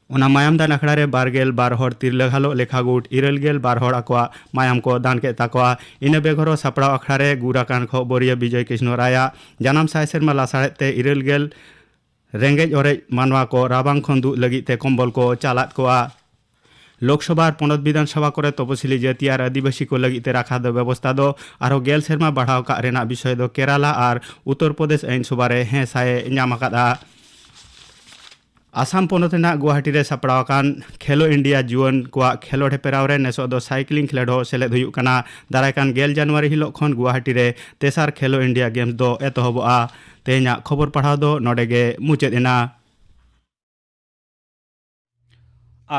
ᱚᱱᱟ ᱢᱟᱭᱟᱢ ᱫᱟᱱ ᱟᱠᱷᱲᱟ ᱨᱮ ᱵᱟᱨ ᱜᱮᱞ ᱵᱟᱨ ᱦᱚᱲ ᱛᱤᱨᱞᱟᱹ ᱜᱷᱟᱞᱚᱜ ᱞᱮᱠᱷᱟ ᱜᱩᱴ ᱤᱨᱟᱹᱞ ᱜᱮᱞ ᱵᱟᱨ ᱦᱚᱲ ᱟᱠᱚᱣᱟᱜ ᱢᱟᱭᱟᱢ ᱠᱚ ᱫᱟᱱ ᱠᱮᱫ ᱛᱟᱠᱚᱣᱟ᱾ ᱤᱱᱟᱹ ᱵᱮᱜᱚᱨ ᱦᱚᱸ ᱥᱟᱯᱲᱟᱣ ᱟᱠᱷᱲᱟ ᱨᱮ ᱜᱩᱨ ᱟᱠᱟᱱ ᱠᱷᱚᱵᱚᱨᱤᱭᱟᱹ ᱵᱤᱡᱚᱭ ᱠᱨᱤᱥᱱᱚ ᱨᱟᱭᱟᱜ ᱡᱟᱱᱟᱢ ᱥᱟᱭ ᱥᱮᱨᱢᱟ ᱞᱟᱥᱟᱲᱦᱮᱫ ᱛᱮ ᱤᱨᱟᱹᱞ ᱜᱮᱞ ᱨᱮᱸᱜᱮᱡ ᱚᱨᱮᱡ ᱢᱟᱱᱣᱟ ᱠᱚ ᱨᱟᱵᱟᱝ ᱠᱷᱚᱱ ᱫᱩᱜ ᱞᱟᱹᱜᱤᱫ ᱛᱮ ᱠᱚᱢᱵᱚᱞ ᱠᱚ ᱪᱟᱞᱟᱫ ᱠᱚᱣᱟ᱾ ᱞᱳᱠᱥᱚᱵᱷᱟ ᱟᱨ ᱯᱚᱱᱚᱛ ᱵᱤᱫᱷᱟᱱ ᱥᱚᱵᱷᱟ ᱠᱚᱨᱮ ᱛᱚᱯᱚᱥᱤᱞᱤ ᱡᱟᱹᱛᱤ ᱟᱨ ᱟᱹᱫᱤᱵᱟᱹᱥᱤ ᱠᱚ ᱞᱟᱹᱜᱤᱫ ᱛᱮ ᱨᱟᱠᱷᱟ ᱫᱚ ᱵᱮᱵᱚᱥᱛᱷᱟ ᱫᱚ ᱟᱨᱦᱚᱸ ᱜᱮᱞ ᱥᱮᱨᱢᱟ ᱵᱟᱲᱦᱟᱣ ᱠᱟᱜ ᱨᱮᱱᱟᱜ ᱵᱤᱥᱚᱭ ᱫᱚ ᱠᱮᱨᱟᱞᱟ ᱟᱨ ᱩᱛᱛᱚᱨ ᱯᱨᱚᱫᱮᱥ ᱟᱹᱭᱤᱱ ᱥᱚᱵᱷᱟ ᱨᱮ ᱦᱮᱸ ᱥᱟᱭ ᱧᱟᱢ ᱟᱠᱟᱫᱼᱟ᱾ ᱟᱥᱟᱢ ᱯᱚᱱᱚᱛ ᱨᱮᱱᱟᱜ ᱜᱩᱣᱟᱦᱟᱴᱤ ᱨᱮ ᱥᱟᱯᱲᱟᱣ ᱟᱠᱟᱱ ᱠᱷᱮᱞᱳ ᱤᱱᱰᱤᱭᱟ ᱡᱩᱣᱟᱹᱱ ᱠᱚᱣᱟᱜ ᱠᱷᱮᱞᱳᱰ ᱦᱮᱯᱨᱟᱣ ᱨᱮ ᱱᱮᱥᱚᱜ ᱫᱚ ᱥᱟᱭᱠᱞᱤᱝ ᱠᱷᱮᱞᱳᱰ ᱦᱚᱸ ᱥᱮᱞᱮᱫ ᱦᱩᱭᱩᱜ ᱠᱟᱱᱟ᱾ ᱫᱟᱨᱟᱭ ᱠᱟᱱ ᱜᱮᱞ ᱡᱟᱱᱩᱣᱟᱨᱤ ᱦᱤᱞᱳᱜ ᱠᱷᱚᱱ ᱜᱩᱣᱟᱦᱟᱴᱤ ᱨᱮ ᱛᱮᱥᱟᱨ ᱠᱷᱮᱞᱳ ᱤᱱᱰᱤᱭᱟ ᱜᱮᱢᱥ ᱫᱚ ᱮᱛᱚᱦᱚᱵᱚᱜᱼᱟ᱾ ᱛᱮᱦᱮᱧᱟᱜ ᱠᱷᱚᱵᱚᱨ ᱯᱟᱲᱦᱟᱣ ᱫᱚ ᱱᱚᱰᱮ ᱜᱮ ᱢᱩᱪᱟᱹᱫ ᱮᱱᱟ᱾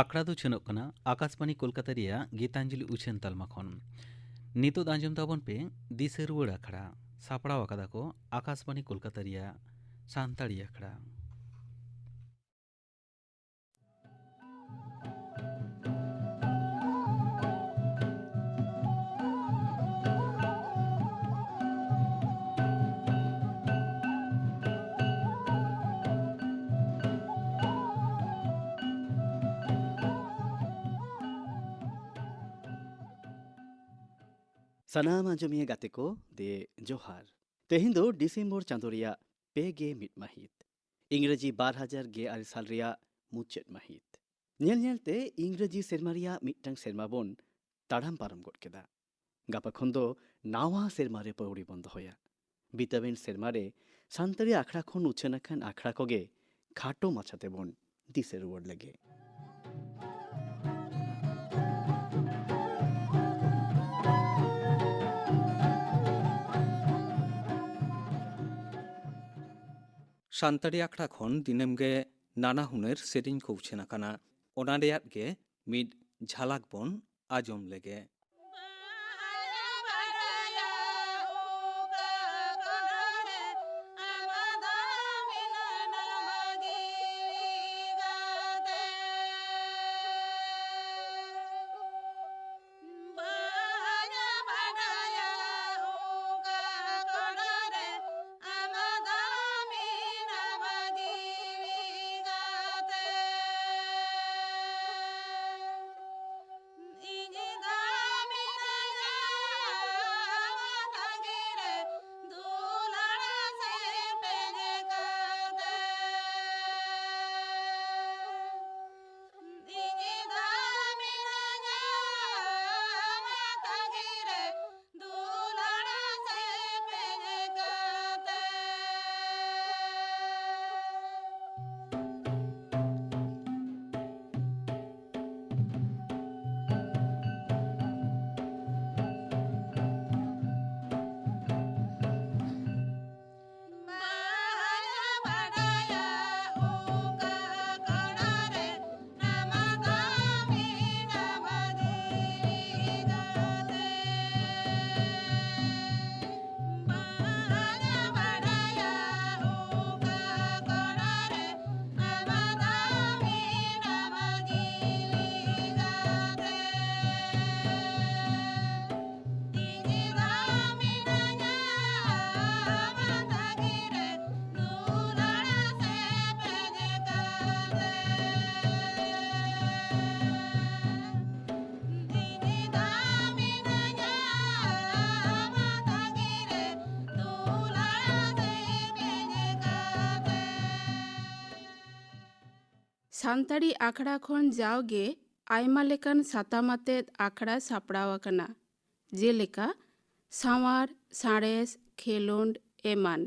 ᱟᱠᱷᱲᱟ ᱫᱚ ᱪᱷᱟᱹᱱᱚᱜ ᱠᱟᱱᱟ ᱟᱠᱟᱥᱵᱟᱬᱤ ᱠᱳᱞᱠᱟᱛᱟ ᱨᱮᱭᱟᱜ ᱜᱤᱛᱟᱧᱡᱚᱞᱤ ᱩᱪᱷᱟᱹᱱ ᱛᱟᱞᱢᱟ ᱠᱷᱚᱱ᱾ ᱱᱤᱛᱚᱜ ᱫᱚ ᱟᱸᱡᱚᱢ ᱛᱟᱵᱚᱱ ᱯᱮ ᱫᱤᱥᱟᱹ ᱨᱩᱣᱟᱹᱲ ᱟᱠᱷᱲᱟ᱾ ᱥᱟᱯᱲᱟᱣ ᱟᱠᱟᱫᱟ ᱠᱚ ᱟᱠᱟᱥᱵᱟᱬᱤ ᱠᱳᱞᱠᱟᱛᱟ ᱨᱮᱭᱟᱜ ᱥᱟᱱᱛᱟᱲᱤ ᱟᱠᱷᱲᱟ᱾ ᱥᱟᱱᱟᱢ ᱟᱸᱡᱚᱢᱤᱭᱟᱹ ᱜᱟᱛᱮ ᱠᱚ, ᱫᱮ ᱡᱚᱦᱟᱨ᱾ ᱛᱮᱦᱮᱧ ᱫᱚ ᱰᱤᱥᱮᱢᱵᱚᱨ ᱪᱟᱸᱫᱚ ᱨᱮᱭᱟᱜ ᱯᱮ ᱜᱮ ᱢᱤᱫ ᱢᱟᱹᱦᱤᱛ, ᱤᱝᱨᱮᱡᱤ ᱵᱟᱨ ᱦᱟᱡᱟᱨ ᱜᱮᱞ ᱟᱨᱮ ᱥᱟᱞ ᱨᱮᱭᱟᱜ ᱢᱩᱪᱟᱹᱫ ᱢᱟᱹᱦᱤᱛ᱾ ᱧᱮᱞ ᱧᱮᱞᱛᱮ ᱤᱝᱨᱮᱡᱤ ᱥᱮᱨᱢᱟ ᱨᱮᱭᱟᱜ ᱢᱤᱫᱴᱟᱝ ᱥᱮᱨᱢᱟ ᱵᱚᱱ ᱛᱟᱲᱟᱢ ᱯᱟᱨᱚᱢ ᱜᱚᱫ ᱠᱮᱫᱟ᱾ ᱜᱟᱯᱟ ᱠᱷᱚᱱ ᱫᱚ ᱱᱟᱣᱟ ᱥᱮᱨᱢᱟ ᱨᱮ ᱯᱟᱹᱣᱲᱤ ᱵᱚᱱ ᱫᱚᱦᱚᱭᱟ᱾ ᱵᱤᱛᱟᱹᱣᱮᱱ ᱥᱮᱨᱢᱟ ᱨᱮ ᱥᱟᱱᱛᱟᱲᱤ ᱟᱠᱷᱲᱟ ᱠᱷᱚᱱ ᱩᱪᱷᱟᱹᱱ ᱟᱠᱟᱱ ᱟᱠᱷᱲᱟ ᱠᱚᱜᱮ ᱠᱷᱟᱴᱚ ᱢᱟᱪᱷᱟ ᱛᱮᱵᱚᱱ ᱫᱤᱥᱟᱹ ᱨᱩᱣᱟᱹᱲ ᱞᱮᱜᱮ᱾ ᱥᱟᱱᱛᱟᱲᱤ ᱟᱠᱷᱲᱟ ᱠᱷᱚᱱ ᱫᱤᱱᱟᱹᱢ ᱜᱮ ᱱᱟᱱᱟ ᱦᱩᱱᱟᱹᱨ ᱥᱮᱨᱮᱧ ᱠᱚ ᱩᱪᱷᱟᱹᱱ ᱟᱠᱟᱱᱟ᱾ ᱚᱱᱟ ᱨᱮᱭᱟᱜ ᱜᱮ ᱢᱤᱫ ᱡᱷᱟᱞᱟᱠ ᱵᱚᱱ ᱟᱸᱡᱚᱢ ᱞᱮᱜᱮ᱾ ᱥᱟᱱᱛᱟᱲᱤ ᱟᱠᱷᱲᱟ ᱠᱷᱚᱱ ᱡᱟᱣᱜᱮ ᱟᱭᱢᱟ ᱞᱮᱠᱟᱱ ᱥᱟᱛᱟᱢ ᱟᱛᱮᱫ ᱟᱠᱷᱲᱟ ᱥᱟᱯᱲᱟᱣ ᱟᱠᱟᱱᱟ, ᱡᱮᱞᱮᱠᱟ ᱥᱟᱶᱟᱨ, ᱥᱟᱬᱮᱥ, ᱠᱷᱮᱞᱳᱸᱰ ᱮᱢᱟᱱ᱾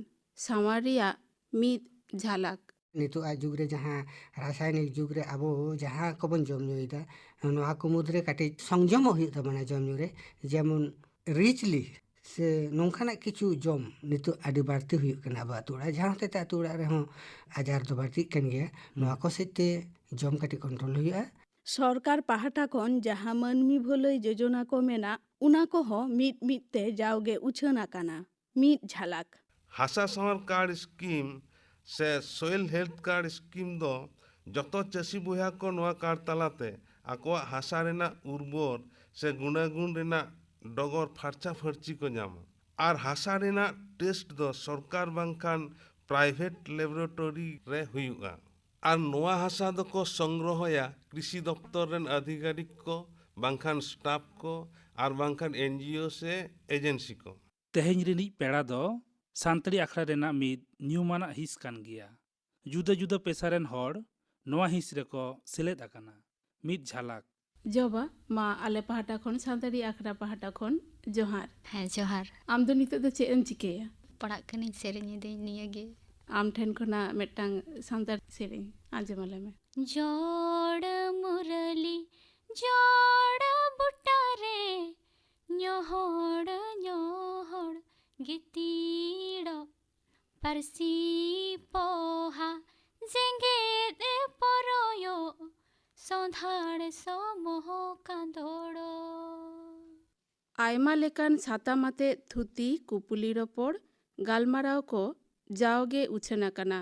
ᱥᱟᱶᱟᱨ ᱨᱮᱭᱟᱜ ᱢᱤᱫ ᱡᱷᱟᱞᱟᱠ᱾ ᱱᱤᱛᱚᱜ ᱟᱜ ᱡᱩᱜᱽ ᱨᱮ ᱡᱟᱦᱟᱸ ᱨᱟᱥᱟᱭᱚᱱᱤᱠ ᱡᱩᱜᱽ ᱨᱮ ᱟᱵᱚ ᱡᱟᱦᱟᱸ ᱠᱚᱵᱚᱱ ᱡᱚᱢ ᱧᱩᱭᱮᱫᱟ, ᱱᱚᱣᱟ ᱠᱚ ᱢᱩᱫᱽᱨᱮ ᱠᱟᱹᱴᱤᱡ ᱥᱚᱝᱡᱚᱢᱚᱜ ᱦᱩᱭᱩᱜ ᱛᱟᱵᱚᱱᱟ ᱡᱚᱢ ᱧᱩ ᱨᱮ᱾ ᱡᱮᱢᱚᱱ ᱨᱤᱪᱞᱤ ᱥᱮ ᱱᱚᱝᱠᱟᱱᱟᱜ ᱠᱤᱪᱷᱩ ᱡᱚᱢ ᱱᱤᱛᱚᱜ ᱟᱹᱰᱤ ᱵᱟᱹᱲᱛᱤ ᱦᱩᱭᱩᱜ ᱠᱟᱱᱟ ᱟᱵᱚ ᱟᱹᱛᱩ ᱚᱲᱟᱜ, ᱡᱟᱦᱟᱸ ᱦᱚᱛᱮᱡ ᱛᱮ ᱟᱹᱛᱩ ᱚᱲᱟᱜ ᱨᱮᱦᱚᱸ ᱟᱡᱟᱨ ᱫᱚ ᱵᱟᱹᱲᱛᱤᱜ ᱠᱟᱱ ᱜᱮᱭᱟ᱾ ᱱᱚᱣᱟ ᱠᱚ ᱥᱮᱫ ᱛᱮ ᱡᱚᱢ ᱠᱟᱹᱴᱤᱡ ᱠᱚᱱᱴᱨᱳᱞ ᱦᱩᱭᱩᱜᱼᱟ᱾ ᱥᱚᱨᱠᱟᱨ ᱯᱟᱦᱴᱟ ᱠᱷᱚᱱ ᱡᱟᱦᱟᱸ ᱢᱟᱹᱱᱢᱤ ᱵᱷᱟᱹᱞᱟᱹᱭ ᱡᱳᱡᱚᱱᱟ ᱠᱚ ᱢᱮᱱᱟᱜ, ᱚᱱᱟ ᱠᱚᱦᱚᱸ ᱢᱤᱫ ᱢᱤᱫ ᱛᱮ ᱡᱟᱣᱜᱮ ᱩᱪᱷᱟᱹᱱ ᱟᱠᱟᱱᱟ᱾ ᱢᱤᱫ ᱡᱷᱟᱞᱟᱠ᱾ ᱦᱟᱥᱟ ᱥᱟᱶᱟᱨ ᱠᱟᱨᱰ ᱥᱠᱤᱢ ᱥᱮ ᱥᱚᱭᱮᱞ ᱦᱮᱞᱛᱷ ᱠᱟᱨᱰ ᱥᱠᱤᱢ ᱫᱚ ᱡᱚᱛᱚ ᱪᱟᱹᱥᱤ ᱵᱚᱭᱦᱟ ᱠᱚ ᱱᱚᱣᱟ ᱠᱟᱨᱰ ᱛᱟᱞᱟᱛᱮ ᱟᱠᱚᱣᱟᱜ ᱦᱟᱥᱟ ᱨᱮᱱᱟᱜ ᱩᱨᱵᱚᱨ ᱥᱮ ᱜᱩᱱᱟᱜᱩᱱ ᱨᱮᱱᱟᱜ ᱰᱚᱜᱚᱨ ᱯᱷᱟᱨᱪᱟ ᱯᱷᱟᱹᱨᱪᱤ ᱠᱚ ᱧᱟᱢᱟ᱾ ᱟᱨ ᱦᱟᱥᱟ ᱨᱮᱱᱟᱜ ᱴᱮᱥᱴ ᱫᱚ ᱥᱚᱨᱠᱟᱨ ᱵᱟᱝᱠᱷᱟᱱ ᱯᱨᱟᱭᱵᱷᱮᱴ ᱞᱮᱵᱚᱨᱮᱴᱚᱨᱤ ᱨᱮ ᱦᱩᱭᱩᱜᱼᱟ᱾ ᱟᱨ ᱱᱚᱣᱟ ᱦᱟᱥᱟ ᱫᱚᱠᱚ ᱥᱚᱝᱜᱨᱚᱦᱚᱭᱟ ᱠᱨᱤᱥᱤ ᱫᱚᱯᱛᱚᱨ ᱨᱮᱱ ᱟᱫᱷᱤᱠᱟᱨᱤᱠ ᱠᱚ, ᱵᱟᱝᱠᱷᱟᱱ ᱥᱴᱟᱯ ᱠᱚ, ᱟᱨ ᱵᱟᱝᱠᱷᱟᱱ ᱮᱱᱡᱤᱳ ᱥᱮ ᱮᱡᱮᱱᱥᱤ ᱠᱚ᱾ ᱛᱮᱦᱮᱧ ᱨᱤᱱᱤᱡ ᱯᱮᱲᱟ ᱫᱚ ᱥᱟᱱᱛᱟᱲᱤ ᱟᱠᱷᱲᱟ ᱨᱮᱱᱟᱜ ᱢᱤᱫ ᱧᱩᱢᱟᱱᱟᱜ ᱦᱤᱸᱥ ᱠᱟᱱ ᱜᱮᱭᱟ᱾ ᱡᱩᱫᱟᱹ ᱡᱩᱫᱟᱹ ᱯᱮᱥᱟ ᱨᱮᱱ ᱦᱚᱲ ᱱᱚᱣᱟ ᱦᱤᱸᱥ ᱨᱮᱠᱚ ᱥᱮᱞᱮᱫ ᱟᱠᱟᱱᱟ᱾ ᱢᱤᱫ ᱡᱷᱟᱞᱟᱠ᱾ ᱡᱚᱵᱟ, ᱢᱟ ᱟᱞᱮ ᱯᱟᱦᱴᱟ ᱠᱷᱚᱱ, ᱥᱟᱱᱛᱟᱲᱤ ᱟᱠᱷᱲᱟ ᱯᱟᱦᱴᱟ ᱠᱷᱚᱱ ᱡᱚᱦᱟᱨ᱾ ᱦᱮᱸ, ᱡᱚᱦᱟᱨ᱾ ᱟᱢ ᱫᱚ ᱱᱤᱛᱚᱜ ᱫᱚ ᱪᱮᱫ ᱮᱢ ᱪᱤᱠᱟᱹᱭᱟ? ᱯᱟᱲᱦᱟᱜ ᱠᱟᱹᱱᱟᱹᱧ, ᱥᱮᱨᱮᱧ ᱮᱫᱟᱹᱧ ᱱᱤᱭᱟᱹ ᱜᱮ᱾ ᱟᱢ ᱴᱷᱮᱱ ᱠᱷᱚᱱᱟᱜ ᱢᱤᱫᱴᱟᱝ ᱥᱟᱱᱛᱟᱲ ᱥᱮᱨᱮᱧ ᱟᱸᱡᱚᱢ ᱟᱞᱮ ᱢᱮ᱾ ᱡᱚᱲ ᱢᱩᱨᱟᱹᱞᱤ ᱡᱚᱲ ᱵᱩᱴᱟᱹ ᱨᱮ ᱧᱚᱦᱚᱲ ᱧᱚᱦᱚᱲ ᱜᱤᱛᱤᱲᱚᱜ ᱯᱟᱹᱨᱥᱤ ᱯᱚᱦᱟ ᱡᱮᱜᱮᱫ ᱮ ᱯᱚᱨᱚᱭᱚᱜ ᱥᱚᱸᱫᱷᱟᱲ ᱥᱚᱢᱚᱦᱚ ᱠᱟᱸᱫᱚᱲᱚᱜ᱾ ᱟᱭᱢᱟ ᱞᱮᱠᱟᱱ ᱥᱟᱛᱟᱢ ᱟᱛᱮ ᱛᱷᱩᱛᱤ, ᱠᱩᱯᱩᱞᱤ ᱨᱚᱯᱚᱲ, ᱜᱟᱞᱢᱟᱨᱟᱣ ᱠᱚ ᱡᱟᱣᱜᱮ ᱩᱪᱷᱟᱹᱱ ᱟᱠᱟᱱᱟ᱾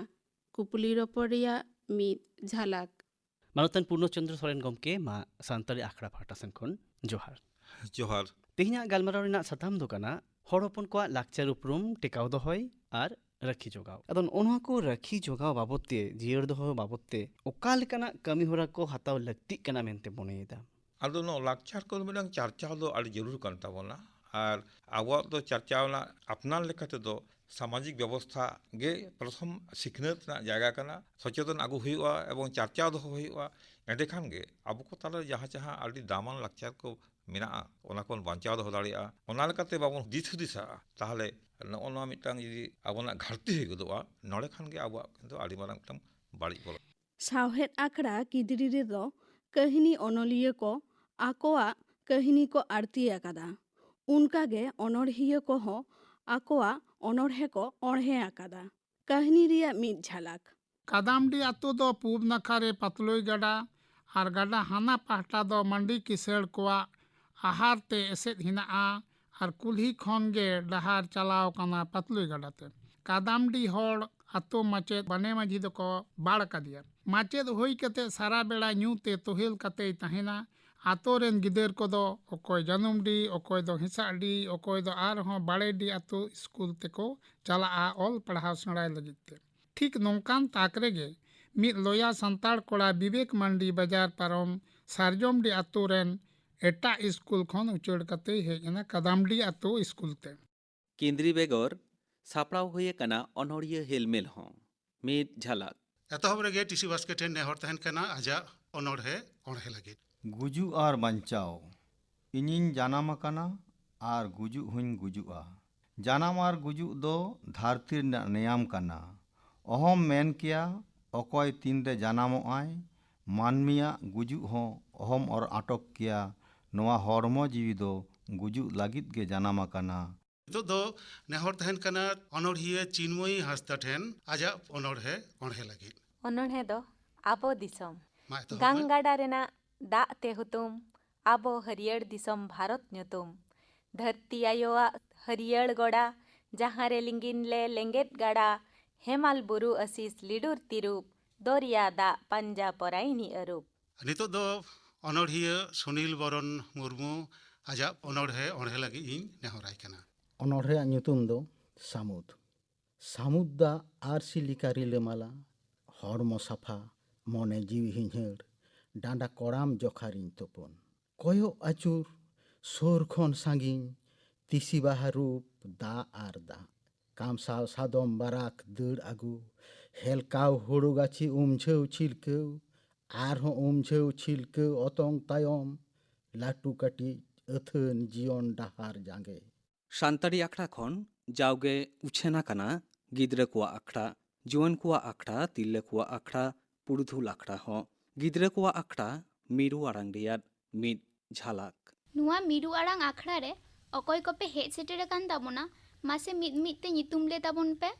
ᱠᱩᱯᱩᱞᱤ ᱨᱚᱯᱚᱲ ᱨᱮᱭᱟᱜ ᱢᱤᱫ ᱡᱷᱟᱞᱟᱠ᱾ ᱢᱟᱱᱚᱛᱟᱱ ᱯᱩᱨᱱᱚ ᱪᱚᱱᱫᱨᱚ ᱥᱚᱨᱮᱱ ᱜᱚᱢᱠᱮ, ᱢᱟ ᱥᱟᱱᱛᱟᱲᱤ ᱟᱠᱷᱲᱟ ᱯᱟᱦᱴᱟ ᱥᱮᱱ ᱠᱷᱚᱱ ᱡᱚᱦᱟᱨ᱾ ᱡᱚᱦᱟᱨ᱾ ᱛᱮᱦᱮᱧᱟᱜ ᱜᱟᱞᱢᱟᱨᱟᱣ ᱨᱮᱱᱟᱜ ᱥᱟᱛᱟᱢ ᱫᱚ ᱠᱟᱱᱟ ᱦᱚᱲ ᱦᱚᱯᱚᱱ ᱠᱚᱣᱟᱜ ᱞᱟᱠᱪᱟᱨ ᱩᱯᱨᱩᱢ ᱴᱮᱠᱟᱣ ᱫᱚᱦᱚᱭ ᱟᱨ ᱨᱟᱹᱠᱷᱤ ᱡᱚᱜᱟᱣ᱾ ᱟᱫᱚ ᱱᱚᱜᱼᱚ ᱱᱚᱣᱟ ᱠᱚ ᱨᱟᱹᱠᱷᱤ ᱡᱚᱜᱟᱣ ᱵᱟᱵᱚᱛ ᱛᱮ, ᱡᱤᱭᱟᱹᱲ ᱫᱚᱦᱚ ᱵᱟᱵᱚᱛ ᱛᱮ ᱚᱠᱟ ᱞᱮᱠᱟᱱᱟᱜ ᱠᱟᱹᱢᱤ ᱦᱚᱨᱟ ᱠᱚ ᱦᱟᱛᱟᱣ ᱞᱟᱹᱠᱛᱤᱜ ᱠᱟᱱᱟ ᱢᱮᱱᱛᱮ ᱢᱚᱱᱮᱭᱮᱫᱟ? ᱟᱫᱚ ᱱᱚᱣᱟ ᱞᱟᱠᱪᱟᱨ ᱠᱚᱫᱚ ᱢᱤᱫᱴᱟᱝ ᱪᱟᱨᱪᱟᱣ ᱫᱚ ᱟᱹᱰᱤ ᱡᱟᱹᱨᱩᱲ ᱠᱟᱱ ᱛᱟᱵᱚᱱᱟ᱾ ᱟᱨ ᱟᱵᱚᱣᱟᱜ ᱫᱚ ᱪᱟᱨᱪᱟᱣ ᱨᱮᱱᱟᱜ ᱟᱯᱱᱟᱨ ᱞᱮᱠᱟ ᱛᱮᱫᱚ ᱥᱟᱢᱟᱡᱤᱠ ᱵᱮᱵᱚᱥᱛᱷᱟ ᱜᱮ ᱯᱨᱚᱛᱷᱚᱢ ᱥᱤᱠᱷᱱᱟᱹᱛ ᱨᱮᱱᱟᱜ ᱡᱟᱭᱜᱟ ᱠᱟᱱᱟ᱾ ᱥᱚᱪᱮᱛᱚᱱ ᱟᱹᱜᱩ ᱦᱩᱭᱩᱜᱼᱟ ᱮᱵᱚᱝ ᱪᱟᱨᱪᱟᱣ ᱫᱚᱦᱚ ᱦᱩᱭᱩᱜᱼᱟ᱾ ᱮᱸᱰᱮᱠᱷᱟᱱ ᱜᱮ ᱟᱵᱚ ᱠᱚ ᱛᱟᱞᱟᱨᱮ ᱡᱟᱦᱟᱸ ᱡᱟᱦᱟᱸ ᱟᱹᱰᱤ ᱫᱟᱢᱟᱱ ᱞᱟᱠᱪᱟᱨ ᱠᱚ ᱢᱮᱱᱟᱜᱼᱟ, ᱚᱱᱟ ᱠᱚᱵᱚᱱ ᱵᱟᱧᱪᱟᱣ ᱫᱚᱦᱚ ᱫᱟᱲᱮᱭᱟᱜᱼᱟ᱾ ᱚᱱᱟ ᱞᱮᱠᱟᱛᱮ ᱵᱟᱵᱚᱱ ᱫᱤᱥ ᱦᱩᱫᱤᱥᱟᱜᱼᱟ, ᱛᱟᱦᱚᱞᱮ ᱱᱚᱜᱼᱚ ᱱᱚᱣᱟ ᱢᱤᱫᱴᱟᱝ ᱡᱩᱫᱤ ᱟᱵᱚᱱᱟᱜ ᱜᱷᱟᱴᱛᱤ ᱦᱩᱭ ᱜᱚᱫᱚᱜᱼᱟ, ᱱᱚᱰᱮ ᱠᱷᱟᱱ ᱜᱮ ᱟᱵᱚᱣᱟᱜ ᱠᱤᱱᱛᱩ ᱟᱹᱰᱤ ᱢᱟᱨᱟᱝ ᱢᱤᱫᱴᱟᱝ ᱵᱟᱹᱲᱤᱡ ᱵᱚᱞᱚ᱾ ᱥᱟᱶᱦᱮᱫ ᱟᱠᱷᱲᱟ ᱠᱤᱫᱲᱤ ᱨᱮᱫᱚ ᱠᱟᱹᱦᱱᱤ ᱚᱱᱚᱞᱤᱭᱟᱹ ᱠᱚ ᱟᱠᱚᱣᱟᱜ ᱠᱟᱹᱦᱱᱤ ᱠᱚ ᱟᱹᱲᱛᱤ ᱟᱠᱟᱫᱟ᱾ ᱚᱱᱠᱟᱜᱮ ᱚᱱᱚᱬᱦᱤᱭᱟᱹ ᱠᱚᱦᱚᱸ ᱟᱠᱚᱣᱟᱜ ᱚᱱᱚᱬᱦᱮ ᱠᱚ ᱚᱬᱦᱮ ᱟᱠᱟᱫᱟ᱾ ᱠᱟᱹᱦᱱᱤ ᱨᱮᱭᱟᱜ ᱢᱤᱫ ᱡᱷᱟᱞᱟᱠ᱾ ᱠᱟᱫᱟᱢᱰᱤ ᱟᱛᱳ ᱫᱚ ᱯᱩᱵ ᱱᱟᱠᱷᱟ ᱨᱮ ᱯᱟᱛᱞᱩᱭ ᱜᱟᱰᱟ ᱟᱨ ᱜᱟᱰᱟ ᱦᱟᱱᱟ ᱯᱟᱦᱴᱟ ᱫᱚ ᱢᱟᱱᱰᱤ ᱠᱤᱥᱟᱹᱬ ᱠᱚᱣᱟᱜ ᱟᱦᱟᱨ ᱛᱮ ᱮᱥᱮᱫ ᱦᱮᱱᱟᱜᱼᱟ ᱟᱨ ᱠᱩᱞᱦᱤ ᱠᱷᱚᱱ ᱜᱮ ᱰᱟᱦᱟᱨ ᱪᱟᱞᱟᱣ ᱠᱟᱱᱟ ᱯᱟᱛᱞᱩᱭ ᱜᱟᱰᱟ ᱛᱮ᱾ ᱠᱟᱫᱟᱢᱰᱤ ᱦᱚᱲ ᱟᱛᱳ ᱢᱟᱪᱮᱫ ᱵᱟᱱᱮ ᱢᱟᱹᱡᱷᱤ ᱫᱚᱠᱚ ᱵᱟᱲ ᱠᱟᱫᱮᱭᱟ᱾ ᱢᱟᱪᱮᱫ ᱦᱩᱭ ᱠᱟᱛᱮ ᱥᱟᱨᱟ ᱵᱮᱲᱟ ᱧᱩ ᱛᱮ ᱛᱩᱦᱮᱞ ᱠᱟᱛᱮᱭ ᱛᱟᱦᱮᱱᱟ᱾ ᱟᱛᱳ ᱨᱮᱱ ᱜᱤᱫᱟᱹᱨ ᱠᱚᱫᱚ ᱚᱠᱚᱭ ᱡᱟᱹᱱᱩᱢᱰᱤ, ᱚᱠᱚᱭ ᱫᱚ ᱦᱮᱸᱥᱟᱜᱰᱤ, ᱚᱠᱚᱭ ᱫᱚ ᱟᱨᱦᱚᱸ ᱵᱟᱲᱮᱰᱤ ᱟᱛᱳ ᱥᱠᱩᱞ ᱛᱮᱠᱚ ᱪᱟᱞᱟᱜᱼᱟ ᱚᱞ ᱯᱟᱲᱦᱟᱣ ᱥᱮᱬᱟᱭ ᱞᱟᱹᱜᱤᱫ ᱛᱮ᱾ ᱴᱷᱤᱠ ᱱᱚᱝᱠᱟᱱ ᱛᱟᱠ ᱨᱮᱜᱮ ᱢᱤᱫ ᱞᱚᱭᱟ ᱥᱟᱱᱛᱟᱲ ᱠᱚᱲᱟ ᱵᱤᱵᱮᱠ ᱢᱟᱱᱰᱤ ᱵᱟᱡᱟᱨ ᱯᱟᱨᱚᱢ ᱥᱟᱨᱡᱚᱢᱰᱤ ᱟᱛᱳ ᱨᱮᱱ ᱮᱴᱟᱜ ᱥᱠᱩᱞ ᱠᱷᱚᱱ ᱩᱪᱟᱹᱲ ᱠᱟᱛᱮᱭ ᱦᱮᱡ ᱮᱱᱟ ᱠᱟᱫᱟᱢᱰᱤ ᱟᱛᱳ ᱥᱠᱩᱞ ᱛᱮ᱾ ᱠᱮᱸᱫᱽᱨᱤ ᱵᱮᱜᱚᱨ ᱥᱟᱯᱲᱟᱣ ᱦᱩᱭ ᱟᱠᱟᱱᱟ ᱚᱱᱚᱬᱦᱤᱭᱟᱹ ᱦᱮᱞᱢᱮᱞ ᱦᱚᱸ᱾ ᱢᱤᱫ ᱡᱷᱟᱞᱟᱠ᱾ ᱮᱛᱚᱦᱚᱵ ᱨᱮᱜᱮ ᱴᱤᱥᱤ ᱵᱟᱥᱠᱮ ᱴᱷᱮᱱ ᱱᱮᱦᱚᱨ ᱛᱟᱦᱮᱱ ᱠᱟᱱᱟ ᱟᱡᱟᱜ ᱚᱱᱚᱬᱦᱮ ᱚᱬᱦᱮ ᱞᱟᱹᱜᱤᱫ᱾ ᱜᱩᱡᱩᱜ ᱟᱨ ᱵᱟᱧᱪᱟᱣ᱾ ᱤᱧᱤᱧ ᱡᱟᱱᱟᱢ ᱟᱠᱟᱱᱟ ᱟᱨ ᱜᱩᱡᱩᱜ ᱦᱚᱸᱧ ᱜᱩᱡᱩᱜᱼᱟ᱾ ᱡᱟᱱᱟᱢ ᱟᱨ ᱜᱩᱡᱩᱜ ᱫᱚ ᱫᱷᱟᱹᱨᱛᱤ ᱨᱮᱱᱟᱜ ᱱᱮᱭᱟᱢ ᱠᱟᱱᱟ᱾ ᱚᱦᱚᱢ ᱢᱮᱱ ᱠᱮᱭᱟ ᱚᱠᱚᱭ ᱛᱤᱱᱨᱮ ᱡᱟᱱᱟᱢᱚᱜ ᱟᱭ᱾ ᱢᱟᱹᱱᱢᱤᱭᱟᱜ ᱜᱩᱡᱩᱜ ᱦᱚᱸ ᱚᱦᱚᱢ ᱚᱨ ᱟᱴᱚᱠ ᱠᱮᱭᱟ᱾ ᱱᱚᱣᱟ ᱦᱚᱲᱢᱚ ᱡᱤᱣᱤ ᱫᱚ ᱜᱩᱡᱩᱜ ᱞᱟᱹᱜᱤᱫ ᱜᱮ ᱡᱟᱱᱟᱢ ᱟᱠᱟᱱᱟ᱾ ᱱᱤᱛᱚᱜ ᱫᱚ ᱱᱮᱦᱚᱨ ᱛᱟᱦᱮᱱ ᱠᱟᱱᱟ ᱚᱱᱚᱬᱦᱤᱭᱟᱹ ᱪᱤᱱᱢᱚᱭᱤ ᱦᱟᱸᱥᱫᱟ ᱴᱷᱮᱱ ᱟᱡᱟᱜ ᱚᱱᱚᱬᱦᱮ ᱚᱬᱦᱮ ᱞᱟᱹᱜᱤᱫ᱾ ᱚᱱᱚᱬᱦᱮ ᱫᱚ ᱟᱵᱚ ᱫᱤᱥᱚᱢ᱾ ᱢᱟ ᱮᱛᱚᱦᱚᱵ ᱜᱟᱝ ᱢᱮ᱾ ᱜᱟᱰᱟ ᱨᱮᱱᱟᱜ ᱫᱟᱜ ᱛᱮ ᱦᱩᱛᱩᱢ, ᱟᱵᱚ ᱦᱟᱹᱨᱭᱟᱹᱲ ᱫᱤᱥᱚᱢ ᱵᱷᱟᱨᱚᱛ ᱧᱩᱛᱩᱢ᱾ ᱫᱷᱟᱹᱨᱛᱤ ᱟᱭᱳᱣᱟᱜ ᱦᱟᱹᱨᱭᱟᱹᱲ ᱜᱚᱰᱟ, ᱡᱟᱦᱟᱸ ᱨᱮ ᱞᱤᱸᱜᱤᱱ ᱞᱮ ᱞᱮᱸᱜᱮᱫ ᱜᱟᱰᱟ, ᱦᱮᱢᱟᱞ ᱵᱩᱨᱩ ᱟᱹᱥᱤᱥ ᱞᱤᱰᱩᱨ ᱛᱤᱨᱩᱯ, ᱫᱚᱨᱭᱟ ᱫᱟᱜ ᱯᱟᱧᱡᱟ ᱯᱚᱨᱟᱭᱱᱤ ᱟᱹᱨᱩᱵ᱾ ᱱᱤᱛᱚᱜ ᱫᱚ ᱚᱱᱚᱬᱦᱤᱭᱟᱹ ᱥᱩᱱᱤᱞ ᱵᱚᱨᱚᱱ ᱢᱩᱨᱢᱩ ᱟᱡᱟᱜ ᱚᱱᱚᱬᱦᱮ ᱚᱬᱦᱮ ᱞᱟᱹᱜᱤᱫ ᱤᱧ ᱱᱮᱦᱚᱨᱟᱭ ᱠᱟᱱᱟ᱾ ᱚᱱᱚᱬᱦᱮᱭᱟᱜ ᱧᱩᱛᱩᱢ ᱫᱚ ᱥᱟᱹᱢᱩᱫ᱾ ᱥᱟᱹᱢᱩᱫ ᱫᱟᱜ ᱟᱨᱥᱤ ᱞᱮᱠᱟ ᱨᱤᱞᱟᱹᱢᱟᱞᱟ, ᱦᱚᱲᱢᱚ ᱥᱟᱯᱷᱟ, ᱢᱚᱱᱮ ᱡᱤᱣᱤ ᱦᱤᱧᱦᱟᱹᱲ, ᱰᱟᱸᱰᱟ ᱠᱚᱲᱟᱢ ᱡᱚᱠᱷᱟᱨᱤᱧ ᱛᱩᱯᱩᱱ᱾ ᱠᱚᱭᱚᱜ ᱟᱹᱪᱩᱨ, ᱥᱩᱨ ᱠᱷᱚᱱ ᱥᱟᱺᱜᱤᱧ, ᱛᱤᱥᱤ ᱵᱟᱦᱟ ᱨᱩᱯ ᱫᱟᱜ ᱟᱨ ᱫᱟᱜ᱾ ᱠᱟᱢᱥᱟᱣ ᱥᱟᱫᱚᱢ ᱵᱟᱨᱟᱠ ᱫᱟᱹᱲ ᱟᱹᱜᱩ, ᱦᱮᱞᱠᱟᱣ ᱦᱩᱲᱩ ᱜᱟᱹᱪᱷᱤ ᱩᱢᱡᱷᱟᱹᱣ ᱪᱷᱤᱞᱠᱟᱹᱣ, ᱟᱨᱦᱚᱸ ᱩᱢᱡᱷᱟᱹᱣ ᱪᱷᱤᱞᱠᱟᱹᱣ ᱚᱛᱚᱝ ᱛᱟᱭᱚᱢ, ᱞᱟᱹᱴᱩ ᱠᱟᱹᱴᱤᱡ ᱟᱹᱛᱷᱟᱹᱱ ᱡᱤᱭᱚᱱ ᱰᱟᱦᱟᱨ ᱡᱟᱸᱜᱮ᱾ ᱥᱟᱱᱛᱟᱲᱤ ᱟᱠᱷᱲᱟ ᱠᱷᱚᱱ ᱡᱟᱣᱜᱮ ᱩᱪᱷᱟᱹᱱ ᱟᱠᱟᱱᱟ ᱜᱤᱫᱽᱨᱟᱹ ᱠᱚᱣᱟᱜ ᱟᱠᱷᱲᱟ, ᱡᱩᱣᱟᱹᱱ ᱠᱚᱣᱟᱜ ᱟᱠᱷᱲᱟ, ᱛᱤᱨᱞᱟᱹ ᱠᱚᱣᱟᱜ ᱟᱠᱷᱲᱟ, ᱯᱩᱨᱩᱫᱷᱩᱞ ᱟᱠᱷᱲᱟ ᱦᱚᱸ᱾ ᱜᱤᱫᱽᱨᱟᱹ ᱠᱚᱣᱟᱜ ᱟᱠᱷᱲᱟ, ᱢᱤᱨᱩ ᱟᱲᱟᱝ ᱨᱮᱭᱟᱜ ᱢᱤᱫ ᱡᱷᱟᱞᱟᱠ᱾ ᱱᱚᱣᱟ ᱢᱤᱨᱩ ᱟᱲᱟᱝ ᱟᱠᱷᱲᱟ ᱨᱮ ᱚᱠᱚᱭ ᱠᱚᱯᱮ ᱦᱮᱡ ᱥᱮᱴᱮᱨ ᱟᱠᱟᱱ ᱛᱟᱵᱚᱱᱟ? ᱢᱟᱥᱮ ᱢᱤᱫ ᱢᱤᱫ ᱛᱮ ᱧᱩᱛᱩᱢ ᱞᱟᱹᱭ ᱛᱟᱵᱚᱱ ᱯᱮ᱾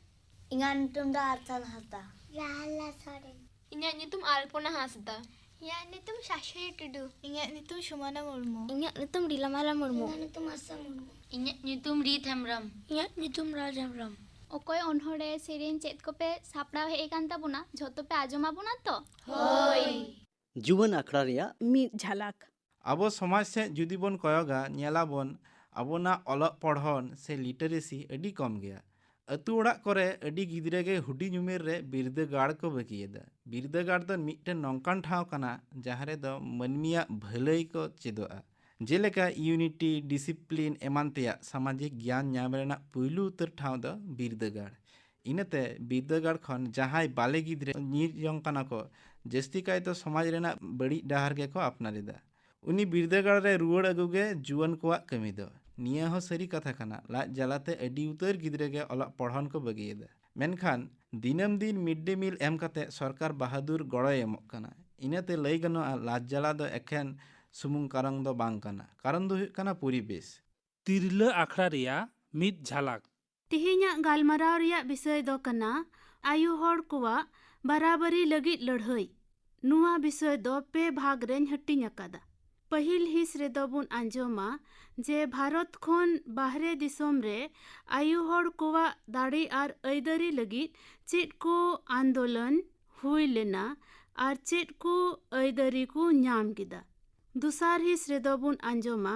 ᱤᱧᱟᱹᱜ ᱧᱩᱛᱩᱢ ᱫᱚ ᱟᱨᱥᱟᱞ ᱦᱟᱸᱥᱫᱟ᱾ ᱨᱟᱦᱞᱟ ᱥᱚᱨᱮᱱ᱾ ᱤᱧᱟᱹᱜ ᱧᱩᱛᱩᱢ ᱟᱞᱯᱚᱱᱟ ᱦᱟᱸᱥᱫᱟ᱾ ᱤᱧᱟᱹᱜ ᱧᱩᱛᱩᱢ ᱥᱟᱥᱩᱭ ᱴᱩᱰᱩ᱾ ᱤᱧᱟᱹᱜ ᱧᱩᱛᱩᱢ ᱥᱩᱢᱟᱱᱟ ᱢᱩᱨᱢᱩ᱾ ᱤᱧᱟᱹᱜ ᱧᱩᱛᱩᱢ ᱨᱤᱞᱟᱢᱟᱞᱟ ᱢᱩᱨᱢᱩ᱾ ᱤᱧᱟᱹᱜ ᱧᱩᱛᱩᱢ ᱟᱥᱟ ᱢᱩᱨᱢᱩ᱾ ᱤᱧᱟᱹᱜ ᱧᱩᱛᱩᱢ ᱨᱤᱛ ᱦᱮᱢᱵᱨᱚᱢ᱾ ᱤᱧᱟᱹᱜ ᱧᱩᱛᱩᱢ ᱨᱟᱡᱽ ᱦᱮᱢᱵᱨᱚᱢ᱾ ᱚᱠᱚᱭ ᱚᱱᱚᱬᱦᱮ ᱥᱮᱨᱮᱧ ᱪᱮᱫ ᱠᱚᱯᱮ ᱥᱟᱯᱲᱟᱣ ᱦᱮᱡ ᱟᱠᱟᱱ ᱛᱟᱵᱚᱱᱟ, ᱡᱷᱚᱛᱚ ᱯᱮ ᱟᱸᱡᱚᱢ ᱟᱵᱚᱱᱟ ᱛᱚ? ᱦᱳᱭ᱾ ᱡᱩᱣᱟᱹᱱ ᱟᱠᱷᱲᱟ ᱨᱮᱭᱟᱜ ᱢᱤᱫ ᱡᱷᱟᱞᱟᱠ᱾ ᱟᱵᱚ ᱥᱚᱢᱟᱡᱽ ᱥᱮᱫ ᱡᱩᱫᱤ ᱵᱚᱱ ᱠᱚᱭᱚᱜᱟ, ᱧᱮᱞᱟᱵᱚᱱ ᱟᱵᱚᱱᱟᱜ ᱚᱞᱚᱜ ᱯᱚᱲᱦᱚᱱ ᱥᱮ literacy ᱟᱹᱰᱤ ᱠᱚᱢ ᱜᱮᱭᱟ᱾ ᱟᱹᱛᱩ ᱚᱲᱟᱜ ᱠᱚᱨᱮ ᱟᱹᱰᱤ ᱜᱤᱫᱽᱨᱟᱹ ᱜᱮ ᱦᱩᱰᱤᱧ ᱩᱢᱮᱨ ᱨᱮ ᱵᱤᱨᱫᱟᱹᱜᱟᱲ ᱠᱚ ᱵᱟᱹᱜᱤᱭᱮᱫᱟ᱾ ᱵᱤᱨᱫᱟᱹᱜᱟᱲ ᱫᱚ ᱢᱤᱫᱴᱮᱱ ᱱᱚᱝᱠᱟᱱ ᱴᱷᱟᱶ ᱠᱟᱱᱟ, ᱡᱟᱦᱟᱸ ᱨᱮᱫᱚ ᱢᱟᱹᱱᱢᱤᱭᱟᱜ ᱵᱷᱟᱹᱞᱟᱹᱭ ᱠᱚ ᱪᱮᱫᱚᱜᱼᱟ᱾ ᱡᱮᱞᱮᱠᱟ unity, discipline ᱮᱢᱟᱱ ᱛᱮᱭᱟᱜ ᱥᱟᱢᱟᱡᱤᱠ ᱜᱮᱭᱟᱱ ᱧᱟᱢ ᱨᱮᱱᱟᱜ ᱯᱩᱭᱞᱩ ᱩᱛᱟᱹᱨ ᱴᱷᱟᱶ ᱫᱚ ᱵᱤᱨᱫᱟᱹᱜᱟᱲ᱾ ᱤᱱᱟᱹᱛᱮ ᱵᱤᱨᱫᱟᱹᱜᱟᱲ ᱠᱷᱚᱱ ᱡᱟᱦᱟᱸᱭ ᱵᱟᱞᱮ ᱜᱤᱫᱽᱨᱟᱹ ᱧᱤᱨ ᱡᱚᱝ ᱠᱟᱱᱟ ᱠᱚ, ᱡᱟᱹᱥᱛᱤ ᱠᱟᱭᱛᱮ ᱥᱚᱢᱟᱡᱽ ᱨᱮᱱᱟᱜ ᱵᱟᱹᱲᱤᱡ ᱰᱟᱦᱟᱨ ᱜᱮᱠᱚ ᱟᱯᱱᱟᱨ ᱮᱫᱟ᱾ ᱩᱱᱤ ᱵᱤᱨᱫᱟᱹᱜᱟᱲ ᱨᱮ ᱨᱩᱣᱟᱹᱲ ᱟᱹᱜᱩ ᱜᱮ ᱡᱩᱣᱟᱹᱱ ᱠᱚᱣᱟᱜ ᱠᱟᱹᱢᱤ ᱫᱚ᱾ ᱱᱤᱭᱟᱹ ᱦᱚᱸ ᱥᱟᱹᱨᱤ ᱠᱟᱛᱷᱟ ᱠᱟᱱᱟ, ᱞᱟᱡ ᱡᱟᱞᱟᱛᱮ ᱟᱹᱰᱤ ᱩᱛᱟᱹᱨ ᱜᱤᱫᱽᱨᱟᱹ ᱜᱮ ᱚᱞᱚᱜ ᱯᱚᱲᱦᱚᱱ ᱠᱚ ᱵᱟᱹᱜᱤᱭᱮᱫᱟ᱾ ᱢᱮᱱᱠᱷᱟᱱ ᱫᱤᱱᱟᱹᱢ ᱫᱤᱱ mid day meal ᱮᱢ ᱠᱟᱛᱮ ᱥᱚᱨᱠᱟᱨ ᱵᱟᱦᱟᱫᱩᱨ ᱜᱚᱲᱚᱭ ᱮᱢᱚᱜ ᱠᱟᱱᱟ᱾ ᱤᱱᱟᱹᱛᱮ ᱞᱟᱹᱭ ᱜᱟᱱᱚᱜᱼᱟ, ᱞᱟᱡ ᱡᱟᱞᱟ ᱫᱚ ᱮᱠᱷᱮᱱ ᱥᱩᱢᱩᱝ ᱠᱟᱨᱚᱱ ᱫᱚ ᱵᱟᱝ ᱠᱟᱱᱟ᱾ ᱠᱟᱨᱚᱱ ᱫᱚ ᱦᱩᱭᱩᱜ ᱠᱟᱱᱟ ᱯᱚᱨᱤᱵᱮᱥ᱾ ᱛᱤᱨᱞᱟᱹ ᱟᱠᱷᱲᱟ ᱨᱮᱭᱟᱜ ᱢᱤᱫ ᱡᱷᱟᱞᱟᱠ᱾ ᱛᱮᱦᱮᱧᱟᱜ ᱜᱟᱞᱢᱟᱨᱟᱣ ᱨᱮᱭᱟᱜ ᱵᱤᱥᱚᱭ ᱫᱚ ᱠᱟᱱᱟ ᱟᱭᱳ ᱦᱚᱲ ᱠᱚᱣᱟᱜ ᱵᱟᱨᱟᱵᱟᱨᱤ ᱞᱟᱹᱜᱤᱫ ᱞᱟᱹᱲᱦᱟᱹᱭ᱾ ᱱᱚᱣᱟ ᱵᱤᱥᱚᱭ ᱫᱚ ᱯᱮ ᱵᱷᱟᱜᱽ ᱨᱮᱧ ᱦᱟᱹᱴᱤᱧ ᱟᱠᱟᱫᱟ᱾ ᱯᱟᱹᱦᱤᱞ ᱦᱤᱸᱥ ᱨᱮᱫᱚ ᱵᱚᱱ ᱟᱸᱡᱚᱢᱟ ᱡᱮ ᱵᱷᱟᱨᱚᱛ ᱠᱷᱚᱱ ᱵᱟᱦᱨᱮ ᱫᱤᱥᱚᱢ ᱨᱮ ᱟᱭᱳ ᱦᱚᱲ ᱠᱚᱣᱟᱜ ᱫᱟᱲᱮ ᱟᱨ ᱟᱹᱭᱫᱟᱹᱨᱤ ᱞᱟᱹᱜᱤᱫ ᱪᱮᱫ ᱠᱚ ᱟᱱᱫᱳᱞᱚᱱ ᱦᱩᱭ ᱞᱮᱱᱟ ᱟᱨ ᱪᱮᱫ ᱠᱚ ᱟᱹᱭᱫᱟᱹᱨᱤ ᱠᱚ ᱧᱟᱢ ᱠᱮᱫᱟ᱾ ᱫᱚᱥᱟᱨ ᱦᱤᱸᱥ ᱨᱮᱫᱚ ᱵᱚᱱ ᱟᱸᱡᱚᱢᱟ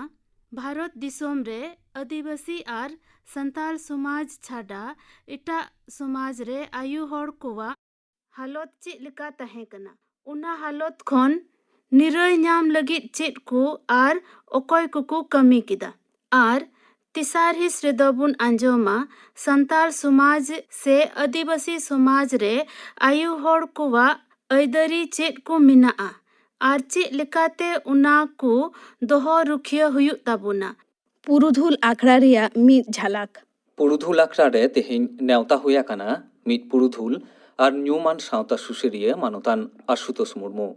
ᱵᱷᱟᱨᱚᱛ ᱫᱤᱥᱚᱢ ᱨᱮ ᱟᱹᱫᱤᱵᱟᱹᱥᱤ ᱟᱨ ᱥᱟᱱᱛᱟᱲ ᱥᱚᱢᱟᱡᱽ ᱪᱷᱟᱰᱟ ᱮᱴᱟᱜ ᱥᱚᱢᱟᱡᱽ ᱨᱮ ᱟᱭᱳ ᱦᱚᱲ ᱠᱚᱣᱟᱜ ᱦᱟᱞᱚᱛ ᱪᱮᱫ ᱞᱮᱠᱟ ᱛᱟᱦᱮᱸ ᱠᱟᱱᱟ, ᱚᱱᱟ ᱦᱟᱞᱚᱛ ᱠᱷᱚᱱ ᱱᱤᱨᱟᱹᱭ ᱧᱟᱢ ᱞᱟᱹᱜᱤᱫ ᱪᱮᱫ ᱠᱚ ᱟᱨ ᱚᱠᱚᱭ ᱠᱚᱠᱚ ᱠᱟᱹᱢᱤ ᱠᱮᱫᱟ, ᱟᱨ ᱛᱮᱥᱟᱨ ᱦᱤᱸᱥ ᱨᱮᱫᱚ ᱵᱚᱱ ᱟᱸᱡᱚᱢᱟ ᱥᱟᱱᱛᱟᱲ ᱥᱚᱢᱟᱡᱽ ᱥᱮ ᱟᱹᱫᱤᱵᱟᱹᱥᱤ ᱥᱚᱢᱟᱡᱽ ᱨᱮ ᱟᱭᱳ ᱦᱚᱲ ᱠᱚᱣᱟᱜ ᱟᱹᱭᱫᱟᱹᱨᱤ ᱪᱮᱫ ᱠᱚ ᱢᱮᱱᱟᱜᱼᱟ ᱟᱨ ᱪᱮᱫ ᱞᱮᱠᱟᱛᱮ ᱚᱱᱟ ᱠᱚ ᱫᱚᱦᱚ ᱨᱩᱠᱷᱤᱭᱟᱹ ᱦᱩᱭᱩᱜ ᱛᱟᱵᱚᱱᱟ᱾ ᱯᱩᱨᱩᱫᱷᱩᱞ ᱟᱠᱷᱲᱟ ᱨᱮᱭᱟᱜ ᱢᱤᱫ ᱡᱷᱟᱞᱟᱠ᱾ ᱯᱩᱨᱩᱫᱷᱩᱞ ᱟᱠᱷᱲᱟ ᱨᱮ ᱛᱮᱦᱮᱧ ᱱᱮᱣᱛᱟ ᱦᱩᱭ ᱟᱠᱟᱱᱟ ᱢᱤᱫ ᱯᱩᱨᱩᱫᱷᱩᱞ ᱟᱨ ᱧᱩᱢᱟᱱ ᱥᱟᱶᱛᱟ ᱥᱩᱥᱟᱹᱨᱤᱭᱟᱹ ᱢᱟᱱᱚᱛᱟᱱ ᱟᱥᱩᱛᱳᱥ ᱢᱩᱨᱢᱩ᱾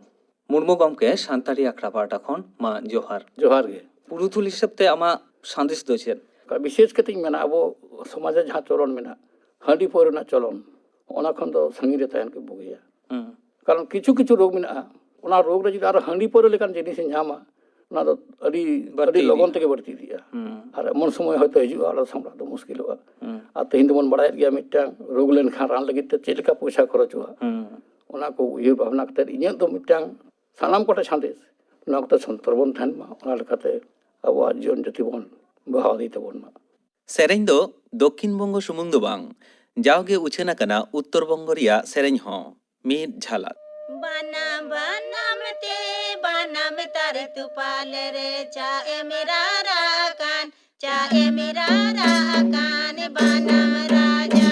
ᱢᱩᱨᱢᱩ ᱜᱚᱢᱠᱮ, ᱥᱟᱱᱛᱟᱲᱤ ᱟᱠᱷᱲᱟ ᱯᱟᱦᱴᱟ ᱠᱷᱚᱱ ᱢᱟ ᱡᱚᱦᱟᱨ᱾ ᱡᱚᱦᱟᱨ ᱜᱮ᱾ ᱯᱩᱨᱩᱫᱷᱩᱞ ᱦᱤᱥᱟᱹᱵ ᱛᱮ ᱟᱢᱟᱜ ᱥᱟᱸᱫᱮᱥ ᱫᱚ ᱪᱮᱫ? ᱵᱤᱥᱮᱥ ᱠᱟᱛᱮᱧ ᱢᱮᱱᱟ, ᱟᱵᱚ ᱥᱚᱢᱟᱡᱽ ᱨᱮ ᱡᱟᱦᱟᱸ ᱪᱚᱞᱚᱱ ᱢᱮᱱᱟᱜ, ᱦᱟᱺᱰᱤ ᱯᱟᱹᱣᱨᱟᱹ ᱨᱮᱱᱟᱜ ᱪᱚᱞᱚᱱ, ᱚᱱᱟ ᱠᱷᱚᱱ ᱫᱚ ᱥᱟᱺᱜᱤᱧ ᱨᱮ ᱛᱟᱦᱮᱱ ᱜᱮ ᱵᱩᱜᱤᱭᱟ᱾ ᱦᱩᱸ᱾ ᱠᱟᱨᱚᱱ ᱠᱤᱪᱷᱩ ᱠᱤᱪᱷᱩ ᱨᱳᱜᱽ ᱢᱮᱱᱟᱜᱼᱟ, ᱚᱱᱟ ᱨᱳᱜᱽ ᱨᱮ ᱡᱩᱫᱤ ᱟᱨᱚ ᱦᱟᱺᱰᱤ ᱯᱟᱹᱣᱨᱟᱹ ᱞᱮᱠᱟᱱ ᱡᱤᱱᱤᱥ ᱮ ᱧᱟᱢᱟ, ᱚᱱᱟ ᱫᱚ ᱟᱹᱰᱤ, ᱵᱟᱹᱲᱛᱤ ᱟᱹᱰᱤ ᱞᱚᱜᱚᱱ ᱤᱫᱤᱜᱼᱟ᱾ ᱛᱮᱜᱮ ᱵᱟᱹᱲᱛᱤ ᱤᱫᱤᱜᱼᱟ᱾ ᱦᱩᱸ᱾ ᱟᱨ ᱮᱢᱚᱱ ᱥᱚᱢᱚᱭ ᱦᱚᱭᱛᱳ ᱦᱤᱡᱩᱜᱼᱟ, ᱟᱨᱚ ᱥᱟᱢᱵᱲᱟᱣ ᱫᱚ ᱢᱩᱥᱠᱤᱞᱚᱜᱼᱟ᱾ ᱦᱩᱸ᱾ ᱟᱨ ᱛᱮᱦᱮᱧ ᱫᱚᱵᱚᱱ ᱵᱟᱲᱟᱭᱮᱫ ᱜᱮᱭᱟ, ᱢᱤᱫᱴᱟᱝ ᱨᱳᱜᱽ ᱞᱮᱱᱠᱷᱟᱱ ᱨᱟᱱ ᱞᱟᱹᱜᱤᱫ ᱛᱮ ᱪᱮᱫ ᱞᱮᱠᱟ ᱯᱚᱭᱥᱟ ᱠᱷᱚᱨᱚᱪᱚᱜᱼᱟ, ᱦᱩᱸ᱾ ᱚᱱᱟ ᱠᱚ ᱩᱭᱦᱟᱹᱨ ᱵᱷᱟᱵᱽᱱᱟ ᱠᱟᱛᱮ ᱤᱧᱟᱹᱜ ᱫᱚ ᱢᱤᱫᱴᱟᱝ ᱥᱟᱱᱟᱢ ᱠᱚᱴᱷᱮᱱ ᱥᱟᱸᱫᱮᱥ, ᱱᱚᱣᱟ ᱠᱚᱛᱮ ᱥᱚᱱᱛᱚᱨ ᱵᱚᱱ ᱛᱟᱦᱮᱱ ᱢᱟ, ᱚᱱᱟ ᱞᱮᱠᱟᱛᱮ ᱟᱵᱚᱣᱟᱜ ᱡᱤᱭᱚᱱ ᱡᱟᱹᱛᱤ ᱵᱚᱱ ᱵᱟᱦᱟ ᱤᱫᱤ ᱛᱟᱵᱚᱱ ᱢᱟ᱾ ᱥᱮᱨᱮᱧ ᱫᱚ ᱫᱚᱠᱠᱷᱤᱱ ᱵᱚᱝᱜᱚ ᱥᱩᱢᱩᱝ ᱫᱚ ᱵᱟᱝ, ᱡᱟᱣᱜᱮ ᱩᱪᱷᱟᱹᱱ ᱟᱠᱟᱱᱟ ᱩᱛᱛᱚᱨ ᱵᱚᱝᱜᱚ ᱨᱮᱭᱟᱜ ᱥᱮᱨᱮᱧ ᱦᱚᱸ᱾ ᱢᱤᱫ ᱡᱷᱟᱞᱟᱠ᱾ ᱵᱟᱱᱟᱢ ᱵᱟᱱᱟᱢ ᱛᱮ ᱵᱟᱱᱟᱢ ᱛᱟᱨ ᱛᱩᱯᱟᱞ ᱨᱮ ᱪᱟ ᱮᱢ ᱨᱟᱨᱟ ᱠᱟᱱ, ᱪᱟ ᱮᱢ ᱨᱟᱨᱟ ᱠᱟᱱ ᱵᱟᱱᱟᱢ ᱨᱟᱡᱟ᱾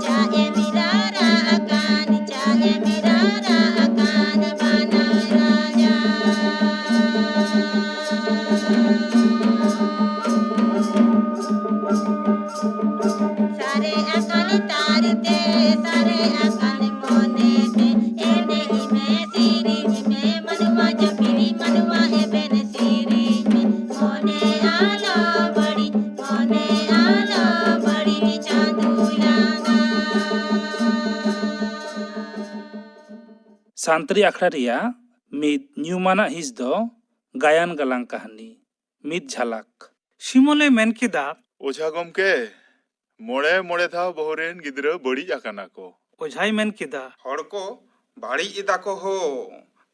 ᱪᱟ ᱮᱢ ᱨᱟᱨᱟ ᱟᱠᱟᱱ, ᱪᱟ ᱮᱢ ᱨᱟᱨᱟ ᱟᱠᱟᱱ ᱵᱟᱱᱟᱢ ᱨᱟᱡᱟ᱾ ᱥᱟᱨᱮ ᱟᱠᱟᱱ ᱛᱟᱨ ᱛᱮ, ᱥᱟᱨᱮ ᱟᱠᱟᱱ ᱢᱚᱱᱮ ᱛᱮ, ᱮᱱᱮᱡ ᱢᱮ, ᱥᱮᱨᱮᱧ ᱢᱮ, ᱢᱟᱱᱣᱟ ᱡᱟᱹᱯᱤᱫ, ᱢᱟᱱᱣᱟ ᱮᱵᱷᱮᱱ ᱥᱮᱨᱮᱧ ᱢᱮ, ᱢᱚᱱᱮ ᱟᱞᱚ ᱵᱟᱹᱲᱤᱡ, ᱢᱚᱱᱮ ᱟᱞᱚ ᱵᱟᱹᱲᱤᱡ ᱪᱟᱸᱫᱚ ᱞᱟᱸᱜᱟ᱾ ᱥᱟᱱᱛᱟᱲᱤ ᱟᱠᱷᱲᱟ ᱨᱮᱭᱟᱜ ᱢᱤᱫ ᱧᱩᱢᱟᱱᱟᱜ ᱦᱤᱸᱥ ᱫᱚ ᱜᱟᱭᱟᱱ ᱜᱟᱞᱟᱝ ᱠᱟᱹᱦᱱᱤ, ᱢᱤᱫ ᱡᱷᱟᱞᱟᱠ᱾ ᱥᱤᱢᱚᱞᱮ ᱢᱮᱱ ᱠᱮᱫᱟ, ᱳᱡᱷᱟ ᱜᱚᱢᱠᱮ, ᱢᱚᱬᱮ ᱢᱚᱬᱮ ᱫᱷᱟᱣ ᱵᱟᱹᱦᱩ ᱨᱮᱱ ᱜᱤᱫᱽᱨᱟᱹ ᱵᱟᱹᱲᱤᱡ ᱟᱠᱟᱱᱟ ᱠᱚ᱾ ᱳᱡᱷᱟᱭ ᱢᱮᱱ ᱠᱮᱫᱟ, ᱦᱚᱲ ᱠᱚ ᱵᱟᱹᱲᱤᱡ ᱮᱫᱟ ᱠᱚ ᱦᱳ,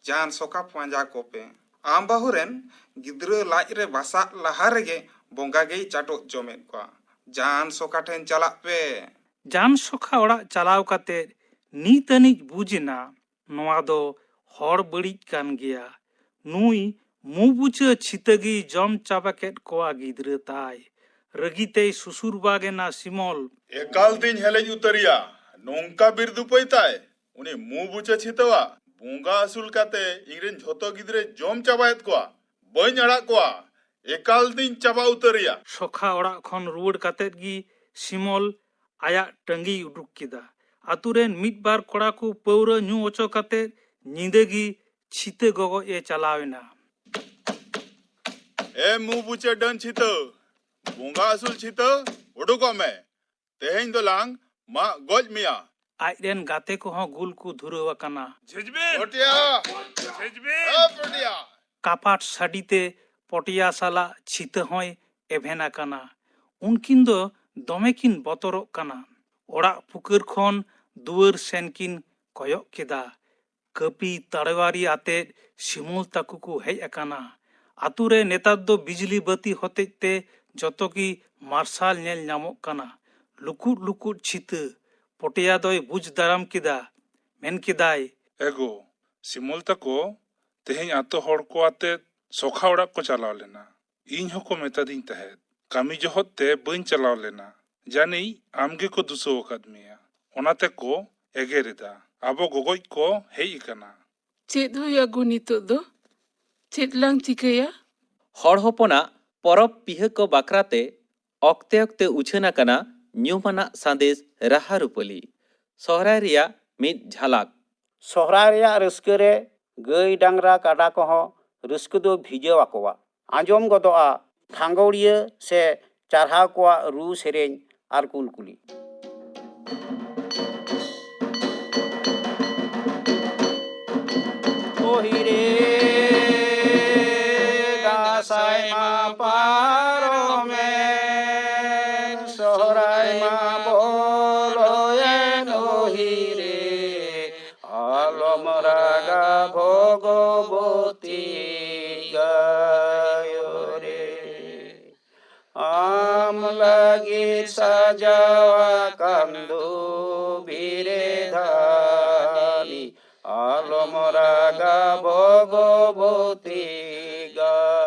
ᱡᱟᱱ ᱥᱚᱠᱟ ᱯᱟᱸᱡᱟ ᱠᱚᱯᱮ᱾ ᱟᱢ ᱵᱟᱹᱦᱩ ᱨᱮᱱ ᱜᱤᱫᱽᱨᱟᱹ ᱞᱟᱡ ᱨᱮ ᱵᱟᱥᱟᱜ ᱞᱟᱦᱟ ᱨᱮᱜᱮ ᱵᱚᱸᱜᱟ ᱜᱮᱭ ᱪᱟᱴᱚᱜ ᱡᱚᱢᱮᱫ ᱠᱚᱣᱟ᱾ ᱡᱟᱱ ᱥᱚᱠᱟ ᱴᱷᱮᱱ ᱪᱟᱞᱟᱜ ᱯᱮ᱾ ᱡᱟᱱ ᱥᱚᱠᱷᱟ ᱚᱲᱟᱜ ᱪᱟᱞᱟᱣ ᱠᱟᱛᱮ ᱱᱤᱛ ᱟᱹᱱᱤᱡ ᱵᱩᱡᱽ ᱮᱱᱟ, ᱱᱚᱣᱟ ᱫᱚ ᱦᱚᱲ ᱵᱟᱹᱲᱤᱡ ᱠᱟᱱ ᱜᱮᱭᱟ᱾ ᱱᱩᱭ ᱢᱩ ᱵᱩᱪᱟᱹ ᱪᱷᱤᱛᱟᱹ ᱜᱮ ᱡᱚᱢ ᱪᱟᱵᱟ ᱠᱮᱫ ᱠᱚᱣᱟ ᱜᱤᱫᱽᱨᱟᱹ ᱛᱟᱭ᱾ ᱨᱟᱹᱜᱤ ᱛᱮᱭ ᱥᱩᱥᱩᱨ ᱵᱟᱜ ᱮᱱᱟ ᱥᱤᱢᱚᱞ᱾ ᱮᱠᱟᱞ ᱛᱤᱧ ᱦᱮᱞᱮᱡ ᱩᱛᱟᱹᱨᱤᱭᱟ, ᱱᱚᱝᱠᱟ ᱵᱤᱨᱫᱩᱯᱟᱹᱭ ᱛᱟᱭ᱾ ᱩᱱᱤ ᱢᱩ ᱵᱩᱪᱟᱹ ᱪᱷᱤᱛᱟᱹᱣᱟ ᱵᱚᱸᱜᱟ ᱟᱹᱥᱩᱞ ᱠᱟᱛᱮ ᱤᱧᱨᱮᱱ ᱡᱷᱚᱛᱚ ᱜᱤᱫᱽᱨᱟᱹ ᱡᱚᱢ ᱪᱟᱵᱟᱭᱮᱫ ᱠᱚᱣᱟ᱾ ᱵᱟᱹᱧ ᱟᱲᱟᱜ ᱠᱚᱣᱟ, ᱮᱠᱟᱞ ᱛᱤᱧ ᱪᱟᱵᱟ ᱩᱛᱟᱹᱨᱤᱭᱟ᱾ ᱥᱚᱠᱷᱟ ᱚᱲᱟᱜ ᱠᱷᱚᱱ ᱨᱩᱣᱟᱹᱲ ᱠᱟᱛᱮ ᱜᱮ ᱥᱤᱢᱚᱞ ᱟᱭᱟᱜ ᱴᱟᱺᱜᱤᱭ ᱩᱰᱩᱠ ᱠᱮᱫᱟ᱾ ᱟᱛᱳ ᱨᱮᱱ ᱢᱤᱫ ᱵᱟᱨ ᱠᱚᱲᱟ ᱠᱚ ᱯᱟᱹᱣᱨᱟᱹ ᱧᱩ ᱚᱪᱚ ᱠᱟᱛᱮ ᱧᱤᱫᱟᱹ ᱜᱮ ᱪᱷᱤᱛᱟᱹ ᱜᱚᱜᱚᱡ ᱮ ᱪᱟᱞᱟᱣ ᱮᱱᱟ᱾ ᱮ ᱢᱩ ᱵᱩᱪᱟᱹ ᱰᱟᱹᱱ ᱪᱷᱤᱛᱟᱹ, ᱵᱚᱸᱜᱟ ᱟᱹᱥᱩᱞ ᱪᱷᱤᱛᱟᱹ, ᱩᱰᱩᱠᱚᱜ ᱢᱮ᱾ ᱛᱮᱦᱮᱧ ᱫᱚᱞᱟᱝ ᱢᱟᱜ ᱜᱚᱡ ᱢᱮᱭᱟ᱾ ᱟᱡ ᱨᱮᱱ ᱜᱟᱛᱮ ᱠᱚᱦᱚᱸ ᱜᱩᱞ ᱠᱚ ᱫᱷᱩᱨᱟᱹᱣ ᱟᱠᱟᱱᱟ᱾ ᱡᱷᱤᱡᱵᱤᱱ! ᱯᱚᱴᱤᱭᱟ! ᱡᱷᱤᱡᱵᱤᱱ! ᱮ ᱯᱚᱴᱤᱭᱟ! ᱠᱟᱯᱟᱴ ᱥᱟᱰᱤ ᱛᱮ ᱯᱚᱴᱤᱭᱟ ᱥᱟᱞᱟᱜ ᱪᱷᱤᱛᱟᱹ ᱦᱚᱸᱭ ᱮᱵᱷᱮᱱ ᱟᱠᱟᱱᱟ᱾ ᱩᱱᱠᱤᱱ ᱫᱚ ᱫᱚᱢᱮ ᱠᱤᱱ ᱵᱚᱛᱚᱨᱚᱜ ᱠᱟᱱᱟ᱾ ᱚᱲᱟᱜ ᱯᱩᱠᱟᱹᱨ ᱠᱷᱚᱱ ᱫᱩᱣᱟᱹᱨ ᱥᱮᱱ ᱠᱤᱱ ᱠᱚᱭᱚᱜ ᱠᱮᱫᱟ᱾ ᱠᱟᱹᱯᱤ ᱛᱟᱲᱣᱟᱨᱤ ᱟᱛᱮᱫ ᱥᱤᱢᱚᱞ ᱛᱟᱠᱚ ᱠᱚ ᱦᱮᱡ ᱟᱠᱟᱱᱟ᱾ ᱟᱛᱳ ᱨᱮ ᱱᱮᱛᱟᱨ ᱫᱚ ᱵᱤᱡᱽᱞᱤ ᱵᱟᱹᱛᱤ ᱦᱚᱛᱮᱡ ᱛᱮ ᱡᱚᱛᱚ ᱜᱮ ᱢᱟᱨᱥᱟᱞ ᱧᱮᱞ ᱧᱟᱢᱚᱜ ᱠᱟᱱᱟ᱾ ᱞᱩᱠᱩᱫ ᱞᱩᱠᱩᱫ ᱪᱷᱤᱛᱟᱹ᱾ ᱯᱚᱴᱮᱭᱟ ᱫᱚᱭ ᱵᱩᱡᱽ ᱫᱟᱨᱟᱢ ᱠᱮᱫᱟ, ᱢᱮᱱ ᱠᱮᱫᱟᱭ, ᱮᱜᱳ, ᱥᱤᱢᱚᱞ ᱛᱟᱠᱚ ᱛᱮᱦᱮᱧ ᱟᱛᱳ ᱦᱚᱲ ᱠᱚ ᱟᱛᱮᱫ ᱥᱚᱠᱷᱟ ᱚᱲᱟᱜ ᱠᱚ ᱪᱟᱞᱟᱣ ᱞᱮᱱᱟ᱾ ᱤᱧ ᱦᱚᱸᱠᱚ ᱢᱮᱛᱟᱫᱤᱧ ᱛᱟᱦᱮᱸᱫ, ᱠᱟᱹᱢᱤ ᱡᱚᱦᱚᱜ ᱛᱮ ᱵᱟᱹᱧ ᱪᱟᱞᱟᱣ ᱞᱮᱱᱟ᱾ ᱡᱟᱹᱱᱤᱡ ᱟᱢ ᱜᱮᱠᱚ ᱫᱩᱥᱟᱹᱣ ᱟᱠᱟᱫ ᱢᱮᱭᱟ, ᱚᱱᱟᱛᱮ ᱠᱚ ᱮᱜᱮᱨ ᱮᱫᱟ᱾ ᱟᱵᱚ ᱜᱚᱜᱚᱡ ᱠᱚ ᱦᱮᱡ ᱟᱠᱟᱱᱟ᱾ ᱪᱮᱫ ᱦᱩᱭᱩᱜᱼᱟ ᱜᱳ ᱱᱤᱛᱚᱜ ᱫᱚ? ᱪᱮᱫ ᱞᱟᱝ ᱪᱤᱠᱟᱹᱭᱟ? ᱦᱚᱲ ᱦᱚᱯᱚᱱᱟᱜ ᱯᱚᱨᱚᱵᱽ ᱯᱤᱦᱟᱹ ᱠᱚ ᱵᱟᱠᱷᱨᱟᱛᱮ ᱚᱠᱛᱮ ᱚᱠᱛᱮ ᱩᱪᱷᱟᱹᱱ ᱟᱠᱟᱱᱟ ᱧᱩᱢᱟᱱᱟᱜ ᱥᱟᱸᱫᱮᱥ ᱨᱟᱦᱟ ᱨᱩᱯᱟᱹᱞᱤ᱾ ᱥᱚᱦᱨᱟᱭ ᱨᱮᱭᱟᱜ ᱢᱤᱫ ᱡᱷᱟᱞᱟᱠ᱾ ᱥᱚᱦᱨᱟᱭ ᱨᱮᱭᱟᱜ ᱨᱟᱹᱥᱠᱟᱹ ᱨᱮ ᱜᱟᱹᱭ ᱰᱟᱝᱨᱟ ᱠᱟᱰᱟ ᱠᱚᱦᱚᱸ ᱨᱟᱹᱥᱠᱟᱹ ᱫᱚ ᱵᱷᱤᱡᱟᱹᱣ ᱟᱠᱚᱣᱟ᱾ ᱟᱸᱡᱚᱢ ᱜᱚᱫᱚᱜᱼᱟ ᱫᱷᱟᱸᱜᱚᱲᱤᱭᱟᱹ ᱥᱮ ᱪᱟᱨᱦᱟᱣ ᱠᱚᱣᱟᱜ ᱨᱩ ᱥᱮᱨᱮᱧ ᱟᱨ ᱠᱩᱞᱠᱩᱞᱤ᱾ ᱳᱦᱤᱨᱮ ᱫᱟᱸᱥᱟᱭ ᱢᱟ ᱯᱟᱨᱚᱢᱮᱱ, ᱥᱚᱦᱨᱟᱭ ᱢᱟ ᱵᱚᱞᱚᱭᱮᱱ, ᱳᱦᱤᱨᱮ ᱟᱞᱚᱢ ᱨᱟᱜᱟ ᱵᱷᱚᱜᱚᱵᱚᱛᱤ ᱜᱟᱭᱚ ᱨᱮ᱾ ᱟᱢ ᱞᱟᱹᱜᱤᱫ ᱥᱟᱡᱟᱣ ᱟᱠᱟᱱ ᱵᱷᱚᱜᱚᱵᱚᱛᱤ ᱜᱟᱭ᱾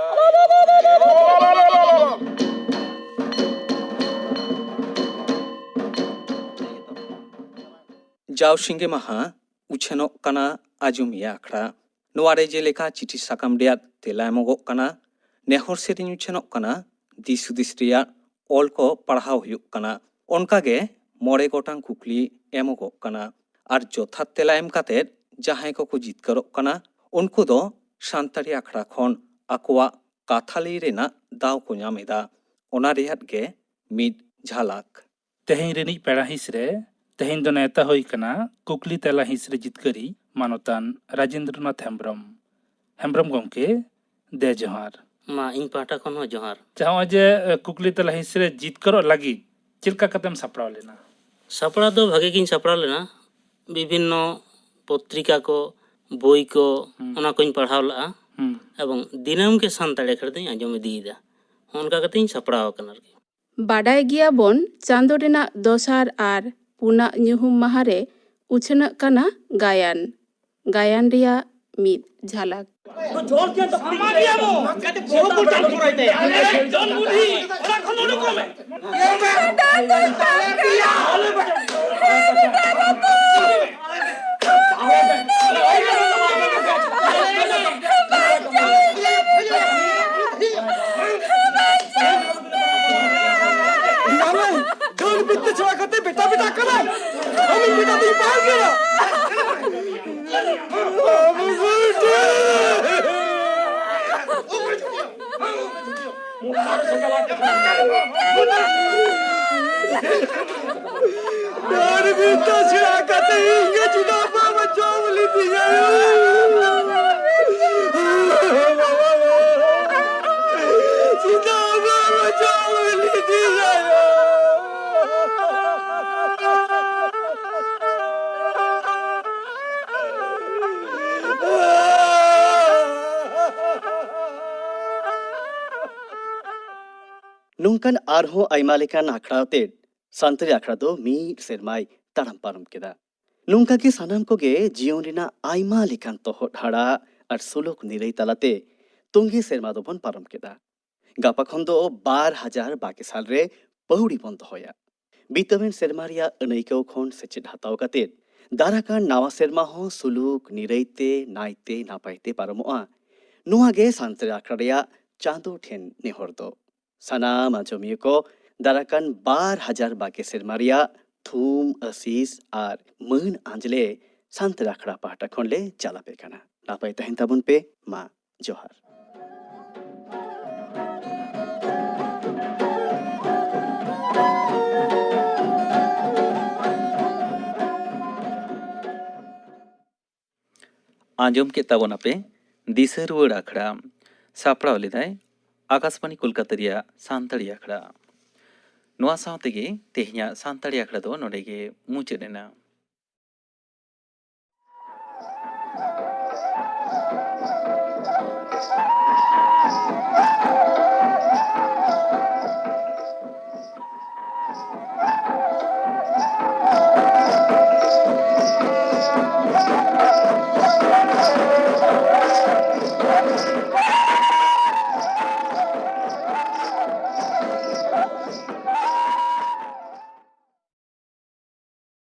ᱡᱟᱣ ᱥᱤᱸᱜᱮ ᱢᱟᱦᱟ ᱩᱪᱷᱟᱹᱱᱚᱜ ᱠᱟᱱᱟ ᱟᱸᱡᱚᱢᱤᱭᱟᱹ ᱟᱠᱷᱲᱟ᱾ ᱱᱚᱣᱟ ᱨᱮ ᱡᱮᱞᱮᱠᱟ ᱪᱤᱴᱷᱤ ᱥᱟᱠᱟᱢ ᱨᱮᱭᱟᱜ ᱛᱮᱞᱟ ᱮᱢᱚᱜᱚᱜ ᱠᱟᱱᱟ, ᱱᱮᱦᱚᱨ ᱥᱮᱨᱮᱧ ᱩᱪᱷᱟᱹᱱᱚᱜ ᱠᱟᱱᱟ, ᱫᱤᱥ ᱦᱩᱫᱤᱥ ᱨᱮᱭᱟᱜ ᱚᱞ ᱠᱚ ᱯᱟᱲᱦᱟᱣ ᱦᱩᱭᱩᱜ ᱠᱟᱱᱟ᱾ ᱚᱱᱠᱟ ᱜᱮ ᱢᱚᱬᱮ ᱜᱚᱴᱟᱝ ᱠᱩᱠᱞᱤ ᱮᱢᱚᱜᱚᱜ ᱠᱟᱱᱟ ᱟᱨ ᱡᱚᱛᱷᱟᱛ ᱛᱮᱞᱟ ᱮᱢ ᱠᱟᱛᱮ ᱡᱟᱦᱟᱸᱭ ᱠᱚᱠᱚ ᱡᱤᱛᱠᱟᱹᱨᱚᱜ ᱠᱟᱱᱟ, ᱩᱱᱠᱩ ᱫᱚ ᱥᱟᱱᱛᱟᱲᱤ ᱟᱠᱷᱲᱟ ᱠᱷᱚᱱ ᱟᱠᱚᱣᱟᱜ ᱠᱟᱛᱷᱟ ᱞᱟᱹᱭ ᱨᱮᱱᱟᱜ ᱫᱟᱣ ᱠᱚ ᱧᱟᱢ ᱮᱫᱟ᱾ ᱚᱱᱟ ᱨᱮᱭᱟᱜ ᱜᱮ ᱢᱤᱫ ᱡᱷᱟᱞᱟᱠ᱾ ᱛᱮᱦᱮᱧ ᱨᱤᱱᱤᱡ ᱯᱮᱲᱟ ᱦᱤᱸᱥ ᱨᱮ ᱛᱮᱦᱮᱧ ᱫᱚ ᱱᱮᱣᱛᱟ ᱦᱩᱭ ᱠᱟᱱᱟ ᱠᱩᱠᱞᱤ ᱛᱮᱞᱟ ᱦᱤᱸᱥ ᱨᱮ ᱡᱤᱛᱠᱟᱹᱨᱤᱡ ᱢᱟᱱᱚᱛᱟᱱ ᱨᱟᱡᱮᱱᱫᱨᱚᱱᱟᱛᱷ ᱦᱮᱢᱵᱽᱨᱚᱢ᱾ ᱦᱮᱢᱵᱽᱨᱚᱢ ᱜᱚᱢᱠᱮ, ᱫᱮ ᱡᱚᱦᱟᱨ᱾ ᱢᱟ, ᱤᱧ ᱯᱟᱦᱴᱟ ᱠᱷᱚᱱ ᱦᱚᱸ ᱡᱚᱦᱟᱨ᱾ ᱟᱪᱪᱷᱟ, ᱱᱚᱜᱼᱚᱭ ᱡᱮ, ᱮ, ᱠᱩᱠᱞᱤ ᱛᱮᱞᱟ ᱦᱤᱸᱥ ᱨᱮ ᱡᱤᱛᱠᱟᱹᱨᱚᱜ ᱞᱟᱹᱜᱤᱫ ᱪᱮᱫ ᱞᱮᱠᱟ ᱠᱟᱛᱮᱢ ᱥᱟᱯᱲᱟᱣ ᱞᱮᱱᱟ? ᱥᱟᱯᱲᱟᱣ ᱫᱚ ᱵᱷᱟᱜᱮ ᱜᱤᱧ ᱥᱟᱯᱲᱟᱣ ᱞᱮᱱᱟ᱾ ᱵᱤᱵᱷᱤᱱᱱᱚ ᱯᱚᱛᱨᱤᱠᱟ ᱠᱚ, ᱵᱳᱭ ᱠᱚ, ᱦᱩᱸ᱾ ᱚᱱᱟ ᱠᱚᱧ ᱯᱟᱲᱦᱟᱣ ᱞᱟᱜᱼᱟ᱾ ᱦᱩᱸ᱾ ᱮᱵᱚᱝ ᱫᱤᱱᱟᱹᱢ ᱜᱮ ᱥᱟᱱᱛᱟᱲᱤ ᱟᱠᱷᱲᱟ ᱫᱚᱧ ᱟᱸᱡᱚᱢ ᱤᱫᱤᱭᱮᱫᱟ᱾ ᱚᱱᱠᱟ ᱠᱟᱛᱮᱧ ᱥᱟᱯᱲᱟᱣ ᱟᱠᱟᱱᱟ ᱟᱨᱠᱤ᱾ ᱵᱟᱰᱟᱭ ᱜᱮᱭᱟᱵᱚᱱ ᱪᱟᱸᱫᱚ ᱨᱮᱱᱟᱜ ᱫᱚᱥᱟᱨ ᱟᱨ ᱯᱩᱱᱟᱜ ᱧᱩᱦᱩᱢ ᱢᱟᱦᱟ ᱨᱮ ᱩᱪᱷᱟᱹᱱᱚᱜ ᱠᱟᱱᱟ ᱜᱟᱭᱟᱱ᱾ ᱜᱟᱭᱟᱱ ᱨᱮᱭᱟᱜ ᱢᱤᱫ ᱡᱷᱟᱞᱟᱠ᱾ ᱡᱟᱦᱟᱸ ᱵᱤᱫᱽᱫᱟᱹ ᱪᱷᱟᱲᱟ ᱠᱟᱛᱮ ᱵᱮᱴᱟ ᱵᱮᱴᱟ ᱠᱟᱱᱟᱢ᱾ ᱟᱢᱤᱧ ᱵᱮᱴᱟ ᱫᱚᱧ ᱵᱟᱝ ᱠᱟᱱᱟ᱾ ᱟᱨ ᱵᱤᱫᱽᱫᱟᱹ ᱥᱮᱬᱟ ᱠᱟᱛᱮ ᱤᱧ ᱜᱮ ᱪᱮᱫᱟᱜ ᱵᱟᱢ ᱡᱚᱢ ᱞᱤᱫᱤᱧᱟ? ᱪᱮᱫᱟᱜ ᱵᱟᱢ ᱡᱚᱢ ᱞᱤᱫᱤᱧᱟ? ᱱᱚᱝᱠᱟᱱ ᱟᱨᱦᱚᱸ ᱟᱭᱢᱟ ᱞᱮᱠᱟᱱ ᱟᱠᱷᱲᱟ ᱟᱛᱮᱫ ᱥᱟᱱᱛᱟᱲᱤ ᱟᱠᱷᱲᱟ ᱫᱚ ᱢᱤᱫ ᱥᱮᱨᱢᱟᱭ ᱛᱟᱲᱟᱢ ᱯᱟᱨᱚᱢ ᱠᱮᱫᱟ᱾ ᱱᱚᱝᱠᱟ ᱜᱮ ᱥᱟᱱᱟᱢ ᱠᱚᱜᱮ ᱡᱤᱭᱚᱱ ᱨᱮᱱᱟᱜ ᱟᱭᱢᱟ ᱞᱮᱠᱟᱱ ᱛᱚᱦᱚᱫ ᱦᱟᱲᱟᱜ ᱟᱨ ᱥᱩᱞᱩᱠ ᱱᱤᱨᱟᱹᱭ ᱛᱟᱞᱟᱛᱮ ᱛᱚᱸᱜᱮ ᱥᱮᱨᱢᱟ ᱫᱚᱵᱚᱱ ᱯᱟᱨᱚᱢ ᱠᱮᱫᱟ᱾ ᱜᱟᱯᱟ ᱠᱷᱚᱱ ᱫᱚ ᱵᱟᱨ ᱦᱟᱡᱟᱨ ᱵᱟᱜᱮ ᱥᱟᱞ ᱨᱮ ᱯᱟᱹᱣᱲᱤ ᱵᱚᱱ ᱫᱚᱦᱚᱭᱟ᱾ ᱵᱤᱛᱟᱹᱣᱮᱱ ᱥᱮᱨᱢᱟ ᱨᱮᱭᱟᱜ ᱟᱹᱱᱟᱹᱭᱠᱟᱹᱣ ᱠᱷᱚᱱ ᱥᱮᱪᱮᱫ ᱦᱟᱛᱟᱣ ᱠᱟᱛᱮ ᱫᱟᱨᱟ ᱠᱟᱱ ᱱᱟᱣᱟ ᱥᱮᱨᱢᱟ ᱦᱚᱸ ᱥᱩᱞᱩᱠ ᱱᱤᱨᱟᱹᱭ ᱛᱮ ᱱᱟᱭᱛᱮ ᱱᱟᱯᱟᱭ ᱛᱮ ᱯᱟᱨᱚᱢᱚᱜᱼᱟ, ᱱᱚᱣᱟ ᱜᱮ ᱥᱟᱱᱛᱟᱲᱤ ᱟᱠᱷᱲᱟ ᱨᱮᱭᱟᱜ ᱪᱟᱸᱫᱚ ᱴᱷᱮᱱ ᱱᱮᱦᱚᱨ ᱫᱚ᱾ ᱥᱟᱱᱟᱢ ᱟᱸᱡᱚᱢᱤᱭᱟᱹ ᱠᱚ ᱫᱟᱨᱟ ᱠᱟᱱ ᱵᱟᱨ ᱦᱟᱡᱟᱨ ᱵᱟᱜᱮ ᱥᱮᱨᱢᱟ ᱨᱮᱭᱟᱜ ᱛᱷᱩᱢ, ᱟᱹᱥᱤᱥ ᱟᱨ ᱢᱟᱹᱱ ᱟᱸᱡᱽᱞᱮ ᱥᱟᱱᱛᱟᱲ ᱟᱠᱷᱲᱟ ᱯᱟᱦᱴᱟ ᱠᱷᱚᱱ ᱞᱮ ᱪᱟᱞ ᱟᱯᱮ ᱠᱟᱱᱟ᱾ ᱱᱟᱯᱟᱭ ᱛᱟᱦᱮᱱ ᱛᱟᱵᱚᱱ ᱯᱮ᱾ ᱢᱟ, ᱡᱚᱦᱟᱨ᱾ ᱟᱸᱡᱚᱢ ᱠᱮᱫ ᱛᱟᱵᱚᱱᱟᱯᱮ ᱫᱤᱥᱟᱹ ᱨᱩᱣᱟᱹᱲ ᱟᱠᱷᱲᱟ᱾ ᱥᱟᱯᱲᱟᱣ ᱞᱮᱫᱟᱭ ᱟᱠᱟᱥᱵᱟᱬᱤ ᱠᱳᱞᱠᱟᱛᱟ ᱨᱮᱭᱟᱜ ᱥᱟᱱᱛᱟᱲᱤ ᱟᱠᱷᱲᱟ᱾ ᱱᱚᱣᱟ ᱥᱟᱶ ᱛᱮᱜᱮ ᱛᱮᱦᱮᱧᱟᱜ ᱥᱟᱱᱛᱟᱲᱤ ᱟᱠᱷᱲᱟ ᱫᱚ ᱱᱚᱰᱮ ᱜᱮ ᱢᱩᱪᱟᱹᱫ ᱮᱱᱟ᱾